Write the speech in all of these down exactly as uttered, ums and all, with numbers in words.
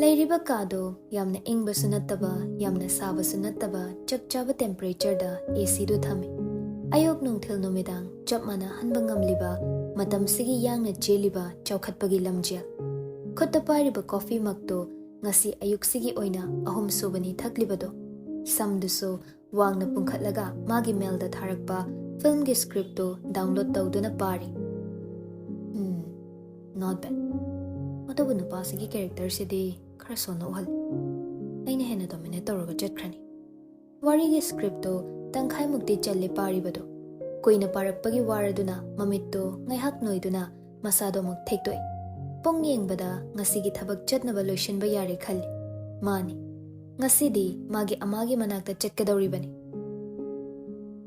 ꯂꯩꯔꯤꯕ ꯀꯥꯗꯣ ꯌꯥꯝꯅ ꯏꯪꯕꯁꯨ ꯅꯠꯇꯕ, ꯌꯥꯝꯅ ꯁꯥꯕꯁꯨ ꯅꯠꯇꯕ, ꯆꯞ ꯆꯥꯕ temperatureꯗ ACꯗꯨ ꯊꯝꯃꯤ꯫ ꯑꯌꯨꯛ, ꯅꯨꯡꯊꯤꯜ, ꯅꯨꯃꯤꯗꯥꯡ ꯆꯞ ꯃꯥꯟꯅꯍꯟꯕ ꯉꯝꯂꯤꯕ, ꯃꯇꯝꯁꯤꯒꯤ ꯌꯥꯡꯅ ꯆꯦꯜꯂꯤꯕ ꯆꯥꯎꯈꯠꯄꯒꯤ ꯂꯝꯖꯦꯜ꯫ ꯈꯨꯠꯇ ꯄꯥꯏꯔꯤꯕ coffee mugꯇꯣ ꯉꯁꯤ ꯑꯌꯨꯛꯁꯤꯒꯤ ꯑꯣꯏꯅ ꯑꯍꯨꯝꯁꯨꯕꯅꯤ ꯊꯛꯂꯤꯕꯗꯣ꯫ ꯁꯝꯗꯨꯁꯨ ꯋꯥꯡꯅ ꯄꯨꯡꯈꯠꯂꯒ ꯃꯥꯒꯤ mailꯗ ꯊꯥꯔꯛꯄ filmꯒꯤ scriptꯇꯨ download ꯇꯧꯗꯨꯅ ꯄꯥꯔꯤ꯫ ꯎꯝ, not bad. ꯑꯗꯨꯕꯨ ꯅꯨꯄꯥꯁꯤꯒꯤ characterꯁꯤꯗꯤ ꯈꯔ ꯁꯣꯟꯅ ꯎꯍꯜꯂꯤ꯫ ꯑꯩꯅ ꯍꯦꯟꯅ dominate ꯇꯧꯔꯒ ꯆꯠꯈ꯭ꯔꯅꯤ꯫ ꯋꯥꯔꯤꯒꯤ scriptꯇꯨ ꯇꯪꯈꯥꯏꯃꯨꯛꯇꯤ ꯆꯜꯂꯦ ꯄꯥꯔꯤꯕꯗꯨ꯫ ꯀꯨꯏꯅ ꯄꯥꯔꯛꯄꯒꯤ ꯋꯥꯔꯗꯨꯅ ꯃꯃꯤꯠꯇꯨ ꯉꯥꯏꯍꯥꯛ ꯅꯣꯏꯗꯨꯅ ꯃꯁꯥꯗꯣ ꯑꯃꯨꯛ ꯊꯦꯛꯇꯣꯛꯏ꯫ ꯄꯨꯡ ꯌꯦꯡꯕꯗ ꯉꯁꯤꯒꯤ ꯊꯕꯛ ꯆꯠꯅꯕ ꯂꯣꯏꯁꯤꯟꯕ ꯌꯥꯔꯦ ꯈꯜꯂꯤ꯫ ꯃꯥꯅꯤ, ꯉꯁꯤꯗꯤ ꯃꯥꯒꯤ ꯑꯃꯥꯒꯤ ꯃꯅꯥꯛꯇ ꯆꯠꯀꯗꯧꯔꯤꯕꯅꯤ꯫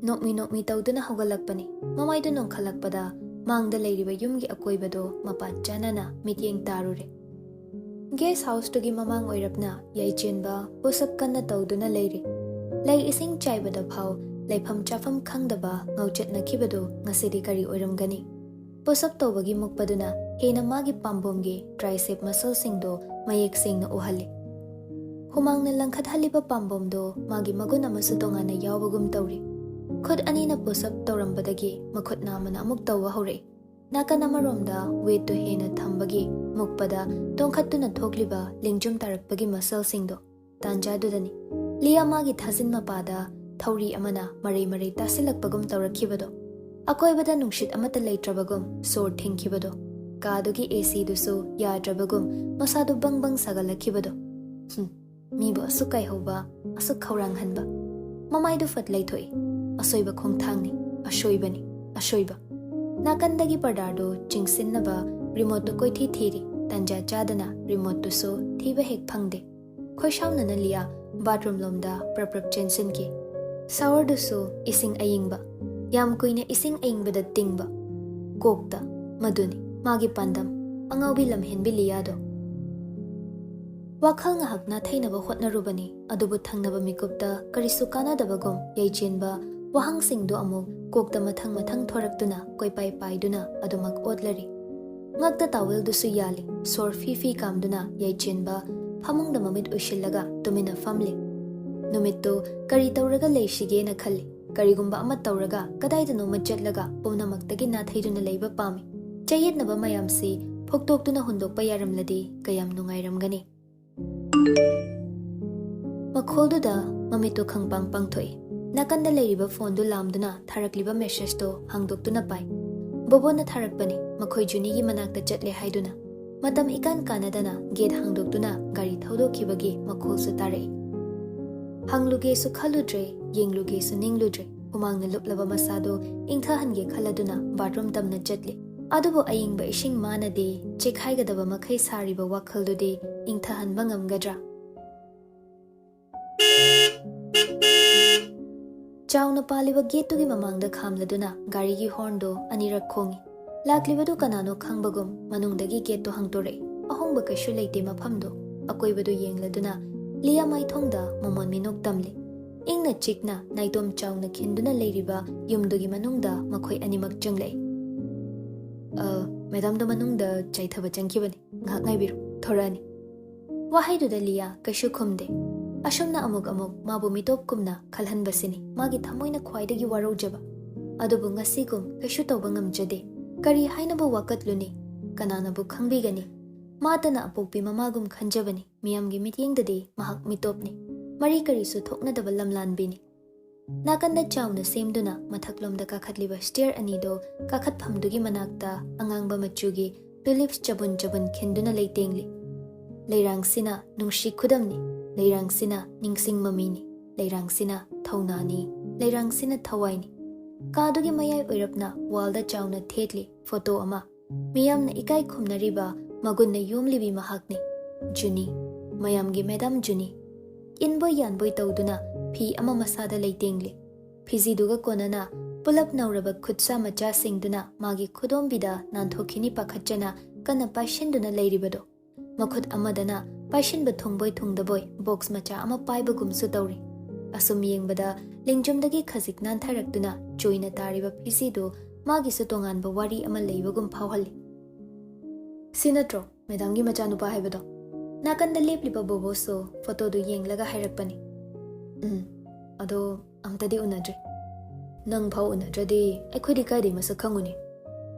ꯅꯣꯛꯃꯤ ꯅꯣꯛꯃꯤ ꯇꯧꯗꯨꯅ ꯍꯧꯒꯠꯂꯛꯄꯅꯤ꯫ ꯃꯃꯥꯏꯗꯨ ꯅꯣꯡꯈꯠꯂꯛꯄꯗ ꯃꯥꯡꯗ ꯂꯩꯔꯤꯕ ꯌꯨꯝꯒꯤ ꯑꯀꯣꯏꯕꯗꯣ ꯃꯄꯥ ꯆꯥꯅꯅ ꯃꯤꯠꯌꯦꯡ ꯇꯥꯔꯨꯔꯦ꯫ Guest houseꯇꯨꯒꯤ ꯃꯃꯥꯡ ꯑꯣꯏꯔꯞꯅ ꯌꯥꯏꯆꯦꯟꯕ push-up ꯀꯟꯅ ꯇꯧꯗꯨꯅ ꯂꯩꯔꯤ꯫ ꯂꯩ ꯏꯁꯤꯡ ꯆꯥꯏꯕꯗ ꯐꯥꯎ ꯂꯩꯐꯝ ꯆꯥꯐꯝ ꯈꯪꯗꯕ ꯉꯧꯆꯠꯅꯈꯤꯕꯗꯨ ꯉꯁꯤꯗꯤ ꯀꯔꯤ ꯑꯣꯏꯔꯝꯒꯅꯤ? Push-up ꯇꯧꯕꯒꯤ ꯃꯨꯛꯄꯗꯨꯅ ꯍꯦꯟꯅ ꯃꯥꯒꯤ ꯄꯥꯝꯕꯣꯝꯒꯤ tricep muscleꯁꯤꯡꯗꯣ ꯃꯌꯦꯛ ꯁꯦꯡꯅ ꯎꯍꯜꯂꯤ꯫ ꯍꯨꯃꯥꯡꯅ ꯂꯪꯈꯠꯍꯜꯂꯤꯕ ꯄꯥꯝꯕꯣꯝꯗꯣ ꯃꯥꯒꯤ ꯃꯒꯨꯟ ꯑꯃꯁꯨ ꯇꯣꯉꯥꯟꯅ ꯌꯥꯎꯕꯒꯨꯝ ꯇꯧꯔꯤ꯫ ꯈꯨꯠ ꯑꯅꯤꯅ push-up ꯇꯧꯔꯝꯕꯗꯒꯤ ꯃꯈꯨꯠ ꯅꯥꯝꯃꯅ ꯑꯃꯨꯛ ꯇꯧꯕ ꯍꯧꯔꯛꯏ꯫ ꯅꯥꯀꯟ ꯑꯃꯔꯣꯝꯗ weightꯇꯨ ꯍꯦꯟꯅ ꯊꯝꯕꯒꯤ ꯃꯨꯛꯄꯗ ꯇꯣꯡꯈꯠꯇꯨꯅ ꯊꯣꯛꯂꯤꯕ ꯂꯦꯡꯖꯨꯝ ꯇꯥꯔꯛꯄꯒꯤ muscleꯁꯤꯡꯗꯣ꯫ ꯇꯥꯟꯖꯥꯗꯨꯗꯅꯤ ꯂꯤꯌꯥ ꯃꯥꯒꯤ ꯊꯥꯖꯤꯟ ꯃꯄꯥꯗ ꯊꯧꯔꯤ ꯑꯃꯅ ꯃꯔꯩ ꯃꯔꯩ ꯇꯥꯁꯤꯜꯂꯛꯄꯒꯨꯝ ꯇꯧꯔꯛꯈꯤꯕꯗꯣ꯫ ꯑꯀꯣꯏꯕꯗ ꯅꯨꯡꯁꯤꯠ ꯑꯃꯠꯇ ꯂꯩꯇ꯭ꯔꯕꯒꯨꯝ ꯁꯣꯔ ꯊꯤꯡꯈꯤꯕꯗꯣ꯫ ꯀꯥꯗꯨꯒꯤ ACꯗꯨꯁꯨ ꯌꯥꯗ꯭ꯔꯕꯒꯨꯝ ꯃꯁꯥꯗꯨ ꯕꯪ ꯕꯪ ꯁꯥꯒꯠꯂꯛꯈꯤꯕꯗꯣ꯫ ꯍꯨꯝ, ꯃꯤꯕꯨ ꯑꯁꯨꯛ ꯀꯥꯏꯍꯧꯕ, ꯑꯁꯨꯛ ꯈꯧꯔꯥꯡꯍꯟꯕ꯫ ꯃꯃꯥꯏꯗꯨ ꯐꯠ ꯂꯩꯊꯣꯛꯏ꯫ ꯑꯁꯣꯏꯕ ꯈꯣꯡꯊꯥꯡꯅꯤ, ꯑꯁꯣꯏꯕꯅꯤ, ꯑꯁꯣꯏꯕ꯫ ꯅꯥꯀꯟꯗꯒꯤ ꯄꯔꯗꯥꯗꯨ ꯆꯤꯡꯁꯤꯟꯅꯕ remoteꯇꯨ ꯀꯣꯏꯊꯤ ꯊꯤꯔꯤ꯫ ꯇꯟꯖꯥ ꯆꯥꯗꯅ remoteꯇꯨꯁꯨ ꯊꯤꯕ ꯍꯦꯛ ꯐꯪꯗꯦ꯫ ꯈꯣꯏꯁꯥꯎꯅꯅ ꯂꯤꯌꯥ bathroom ꯂꯣꯝꯗ ꯄ꯭ꯔꯞ ꯄ꯭ꯔꯞ ꯆꯦꯟꯁꯤꯟꯈꯤ꯫ Showerꯗꯨꯁꯨ ꯏꯁꯤꯡ ꯑꯏꯪꯕ꯫ ꯌꯥꯝ ꯀꯨꯏꯅ ꯏꯁꯤꯡ ꯑꯏꯪꯕꯗ ꯇꯤꯡꯕ꯫ ꯀꯣꯛꯇ꯫ ꯃꯗꯨꯅꯤ ꯃꯥꯒꯤ ꯄꯥꯟꯗꯝ꯫ ꯑꯉꯥꯎꯕꯤ ꯂꯝꯍꯦꯟꯕꯤ ꯂꯤꯌꯥꯗꯣ꯫ ꯋꯥꯈꯜ ꯉꯥꯏꯍꯥꯛ ꯅꯥꯊꯩꯅꯕ ꯍꯣꯠꯅꯔꯨꯕꯅꯤ, ꯑꯗꯨꯕꯨ ꯊꯪꯅꯕ ꯃꯤꯀꯨꯞꯇ ꯀꯔꯤꯁꯨ ꯀꯥꯟꯅꯗꯕꯒꯨꯝ ꯌꯩꯆꯦꯟꯕ ꯋꯥꯍꯪꯁꯤꯡꯗꯨ ꯑꯃꯨꯛ ꯀꯣꯛꯇ ꯃꯊꯪ ꯃꯊꯪ ꯊꯣꯔꯛꯇꯨꯅ ꯀꯣꯏꯄꯥꯏ ꯄꯥꯏꯗꯨꯅ ꯑꯗꯨꯃꯛ ꯑꯣꯠꯂꯔꯤ꯫ ꯉꯛꯇ ꯇꯥꯋꯦꯜꯗꯨꯁꯨ ꯌꯥꯜꯂꯤ꯫ ꯁꯣꯔ ꯐꯤ ꯐꯤ ꯀꯥꯝꯗꯨꯅ ꯌꯥꯏꯆꯦꯟꯕ ꯐꯃꯨꯡꯗ ꯃꯃꯤꯠ ꯎꯏꯁꯤꯜꯂꯒ ꯇꯨꯃꯤꯟꯅ ꯐꯝꯂꯤ꯫ ꯅꯨꯃꯤꯠꯇꯨ ꯀꯔꯤ ꯇꯧꯔꯒ ꯂꯩꯁꯤꯒꯦꯅ ꯈꯜꯂꯤ꯫ ꯀꯔꯤꯒꯨꯝꯕ ꯑꯃ ꯇꯧꯔꯒ ꯀꯗꯥꯏꯗꯅꯣꯃ ꯆꯠꯂꯒ ꯄꯨꯝꯅꯃꯛꯇꯒꯤ ꯅꯥꯊꯩꯗꯨꯅ ꯂꯩꯕ ꯄꯥꯝꯃꯤ꯫ ꯆꯌꯦꯠꯅꯕ ꯃꯌꯥꯝꯁꯤ ꯐꯨꯛꯇꯣꯛꯇꯨꯅ ꯍꯨꯟꯗꯣꯛꯄ ꯌꯥꯔꯝꯂꯗꯤ ꯀꯌꯥꯝ ꯅꯨꯡꯉꯥꯏꯔꯝꯒꯅꯤ꯫ ꯃꯈꯣꯜꯗꯨꯗ ꯃꯃꯤꯠꯇꯨ ꯈꯪꯄꯥꯡ ꯄꯥꯡꯊꯣꯛꯏ꯫ ꯅꯥꯀꯟꯗ ꯂꯩꯔꯤꯕ ꯐꯣꯟꯗꯨ ꯂꯥꯝꯗꯨꯅ ꯊꯥꯔꯛꯂꯤꯕ ꯃꯦꯁꯦꯖꯇꯣ ꯍꯥꯡꯗꯣꯛꯇꯨꯅ ꯄꯥꯏ꯫ ꯕꯣꯕꯣꯅ ꯊꯥꯔꯛꯄꯅꯤ꯫ ꯃꯈꯣꯏ ꯖꯨꯅꯤꯒꯤ ꯃꯅꯥꯛꯇ ꯆꯠꯂꯦ ꯍꯥꯏꯗꯨꯅ꯫ ꯃꯇꯝ ꯏꯀꯥꯟ ꯀꯥꯟꯅꯗꯅ ꯒꯦꯠ ꯍꯥꯡꯗꯣꯛꯇꯨꯅ ꯒꯥꯔꯤ ꯊꯧꯗꯣꯛꯈꯤꯕꯒꯤ ꯃꯈꯣꯜꯁꯨ ꯇꯥꯔꯛꯏ꯫ ꯍꯪꯂꯨꯒꯦꯁꯨ ꯈꯜꯂꯨꯗ꯭ꯔꯦ, ꯌꯦꯡꯂꯨꯒꯦꯁꯨ ꯅꯤꯡꯂꯨꯗ꯭ꯔꯦ꯫ ꯍꯨꯃꯥꯡꯅ ꯂꯨꯞꯂꯕ ꯃꯁꯥꯗꯨ ꯏꯪꯊꯍꯟꯒꯦ ꯈꯜꯂꯗꯨꯅ ꯕꯥꯠꯔꯨꯝ ꯇꯝꯅ ꯆꯠꯂꯤ꯫ ꯑꯗꯨꯕꯨ ꯑꯌꯤꯡꯕ ꯏꯁꯤꯡ ꯃꯥꯅꯗꯤ ꯆꯦꯛꯈꯥꯏꯒꯗꯕ ꯃꯈꯩ ꯁꯥꯔꯤꯕ ꯋꯥꯈꯜꯗꯨꯗꯤ ꯏꯪꯊꯍꯟꯕ ꯉꯝꯒꯗ꯭ꯔꯥ? ꯆꯥꯎꯅ ꯄꯥꯜꯂꯤꯕ ꯒꯦꯠꯇꯨꯒꯤ ꯃꯃꯥꯡꯗ ꯈꯥꯝꯂꯗꯨꯅ ꯒꯥꯔꯤꯒꯤ ꯍꯣꯔꯟꯗꯨ ꯑꯅꯤꯔꯛ ꯈꯣꯡꯏ꯫ ꯂꯥꯛꯂꯤꯕꯗꯨ ꯀꯅꯥꯅꯣ ꯈꯪꯕꯒꯨꯝ ꯃꯅꯨꯡꯗꯒꯤ ꯒꯦꯠꯇꯨ ꯍꯥꯡꯇꯣꯔꯛꯏ꯫ ꯑꯍꯣꯡꯕ ꯀꯩꯁꯨ ꯂꯩꯇꯦ ꯃꯐꯝꯗꯨ꯫ ꯑꯀꯣꯏꯕꯗꯨ ꯌꯦꯡꯂꯗꯨꯅ ꯂꯤꯌꯥ ꯃꯥꯏꯊꯣꯡꯗ ꯃꯃꯣꯟ ꯃꯤꯅꯣꯛ ꯇꯝꯂꯤ꯫ ꯏꯪꯅ ꯆꯤꯛꯅ ꯅꯥꯏꯇꯣꯝ ꯆꯥꯎꯅ ꯈꯤꯟꯗꯨꯅ ꯂꯩꯔꯤꯕ ꯌꯨꯝꯗꯨꯒꯤ ꯃꯅꯨꯡꯗ ꯃꯈꯣꯏ ꯑꯅꯤꯃꯛ ꯆꯪꯂꯛꯏ꯫ "ꯑ, ꯃꯦꯗꯥꯝꯗꯣ ꯃꯅꯨꯡꯗ ꯆꯥꯏꯊꯕ ꯆꯪꯈꯤꯕꯅꯤ꯫ ꯉꯥꯏꯍꯥꯛ ꯉꯥꯏꯕꯤꯔꯣ, ꯊꯣꯔꯛꯑꯅꯤ꯫" ꯋꯥꯍꯩꯗꯨꯗ ꯂꯤꯌꯥ ꯀꯩꯁꯨ ꯈꯨꯝꯗꯦ꯫ ꯑꯁꯨꯝꯅ ꯑꯃꯨꯛ ꯑꯃꯨꯛ ꯃꯥꯕꯨ ꯃꯤꯇꯣꯞ ꯀꯨꯝꯅ ꯈꯜꯍꯟꯕꯁꯤꯅꯤ ꯃꯥꯒꯤ ꯊꯃꯣꯏꯅ ꯈ꯭ꯋꯥꯏꯗꯒꯤ ꯋꯥꯔꯧꯖꯕ꯫ ꯑꯗꯨꯕꯨ ꯉꯁꯤꯒꯨꯝ ꯀꯩꯁꯨ ꯇꯧꯕ ꯉꯝꯖꯗꯦ꯫ ꯀꯔꯤ ꯍꯥꯏꯅꯕꯨ ꯋꯥꯀꯠꯂꯨꯅꯤ? ꯀꯅꯥꯅꯕꯨ ꯈꯪꯕꯤꯒꯅꯤ? ꯃꯥꯇꯅ ꯑꯄꯣꯛꯄꯤ ꯃꯃꯥꯒꯨꯝ ꯈꯟꯖꯕꯅꯤ꯫ ꯃꯤꯌꯥꯝꯒꯤ ꯃꯤꯠꯌꯦꯡꯗꯗꯤ ꯃꯍꯥꯛ ꯃꯤꯇꯣꯞꯅꯤ꯫ ꯃꯔꯤ ꯀꯔꯤꯁꯨ ꯊꯣꯛꯅꯗꯕ ꯂꯝꯂꯥꯟꯕꯤꯅꯤ꯫ ꯅꯥꯀꯟꯗ ꯆꯥꯎꯅ ꯁꯦꯝꯗꯨꯅ ꯃꯊꯛꯂꯣꯝꯗ ꯀꯥꯈꯠꯂꯤꯕ ꯁ꯭ꯇꯦꯌꯔ ꯑꯅꯤꯗꯣ ꯀꯥꯈꯠꯐꯝꯗꯨꯒꯤ ꯃꯅꯥꯛꯇ ꯑꯉꯥꯡꯕ ꯃꯆꯨꯒꯤ ꯇꯨꯂꯤꯞꯁ ꯆꯕꯨꯟ ꯆꯕꯨꯟ ꯈꯤꯟꯗꯨꯅ ꯂꯩꯇꯦꯡꯂꯤ꯫ "ꯂꯩꯔꯥꯡꯁꯤꯅ ꯅꯨꯡꯁꯤ ꯈꯨꯗꯝꯅꯤ, ꯂꯩꯔꯥꯡꯁꯤꯅ ꯅꯤꯡꯁꯤꯡ ꯃꯃꯤꯅꯤ, ꯂꯩꯔꯥꯡꯁꯤꯅ ꯊꯧꯅꯥꯅꯤ, ꯂꯩꯔꯥꯡꯁꯤꯅ ꯊꯋꯥꯏꯅꯤ꯫" ꯀꯥꯗꯨꯒꯤ ꯃꯌꯥꯏ ꯑꯣꯏꯔꯞꯅ ꯋꯥꯜꯗ ꯆꯥꯎꯅ ꯊꯦꯠꯂꯤ ꯐꯣꯇꯣ ꯑꯃ꯫ ꯃꯤꯌꯥꯝꯅ ꯏꯀꯥꯏ ꯈꯨꯝꯅꯔꯤꯕ ꯃꯒꯨꯟꯅ ꯌꯣꯝꯂꯤꯕꯤ ꯃꯍꯥꯛꯅꯤ꯫ ꯖꯨꯅꯤ, ꯃꯌꯥꯝꯒꯤ ꯃꯦꯗꯥꯝ ꯖꯨꯅꯤ꯫ ꯏꯟꯕꯣꯏ ꯌꯥꯟꯕꯣꯏ ꯇꯧꯗꯨꯅ ꯐꯤ ꯑꯃ ꯃꯁꯥꯗ ꯂꯩꯇꯦꯡꯂꯤ꯫ ꯐꯤꯖꯤꯗꯨꯒ ꯀꯣꯟꯅꯅ ꯄꯨꯂꯞ ꯅꯧꯔꯕ ꯈꯨꯠꯁꯥ ꯃꯆꯥꯁꯤꯡꯗꯨꯅ ꯃꯥꯒꯤ ꯈꯨꯗꯣꯝꯕꯤꯗ ꯅꯥꯟꯊꯣꯛꯈꯤꯅꯤ ꯄꯥꯈꯠꯆꯅ ꯀꯟꯅ ꯄꯥꯏꯁꯤꯟꯗꯨꯅ ꯂꯩꯔꯤꯕꯗꯣ꯫ ꯃꯈꯨꯠ ꯑꯃꯗꯅ ꯄꯥꯏꯁꯤꯟꯕ ꯊꯨꯡꯕꯣꯏ ꯊꯨꯡꯗꯕꯣꯏ ꯕꯣꯛꯁ ꯃꯆꯥ ꯑꯃ ꯄꯥꯏꯕꯒꯨꯝꯁꯨ ꯇꯧꯔꯤ꯫ ꯑꯁꯨꯝ ꯌꯦꯡꯕꯗ ꯂꯦꯡꯖꯨꯝꯗꯒꯤ ꯈꯖꯤꯛ ꯅꯥꯟꯊꯔꯛꯇꯨꯅ ꯆꯣꯏꯅ ꯇꯥꯔꯤꯕ ꯐꯤꯖꯤꯗꯨ ꯃꯥꯒꯤꯁꯨ ꯇꯣꯉꯥꯟꯕ ꯋꯥꯔꯤ ꯑꯃ ꯂꯩꯕꯒꯨꯝ ꯐꯥꯎꯍꯜꯂꯤ꯫ ꯁꯤ ꯅꯠꯇ꯭ꯔꯣ ꯃꯦꯗꯥꯝꯒꯤ ꯃꯆꯥꯅꯨꯄꯥ ꯍꯥꯏꯕꯗꯣ? ꯅꯥꯀꯟꯗ ꯂꯦꯞꯂꯤꯕ ꯕꯣꯕꯣꯁꯨ ꯐꯣꯇꯣꯗꯨ ꯌꯦꯡꯂꯒ ꯍꯥꯏꯔꯛꯄꯅꯤ꯫ "ꯎꯝ, ꯑꯗꯣ ꯑꯝꯇꯗꯤ ꯎꯅꯗ꯭ꯔꯤ꯫ ꯅꯪ ꯐꯥꯎ ꯎꯅꯗ꯭ꯔꯗꯤ ꯑꯩꯈꯣꯏꯗꯤ ꯀꯥꯏꯗꯩ ꯃꯁꯛ ꯈꯪꯉꯨꯅꯤ?"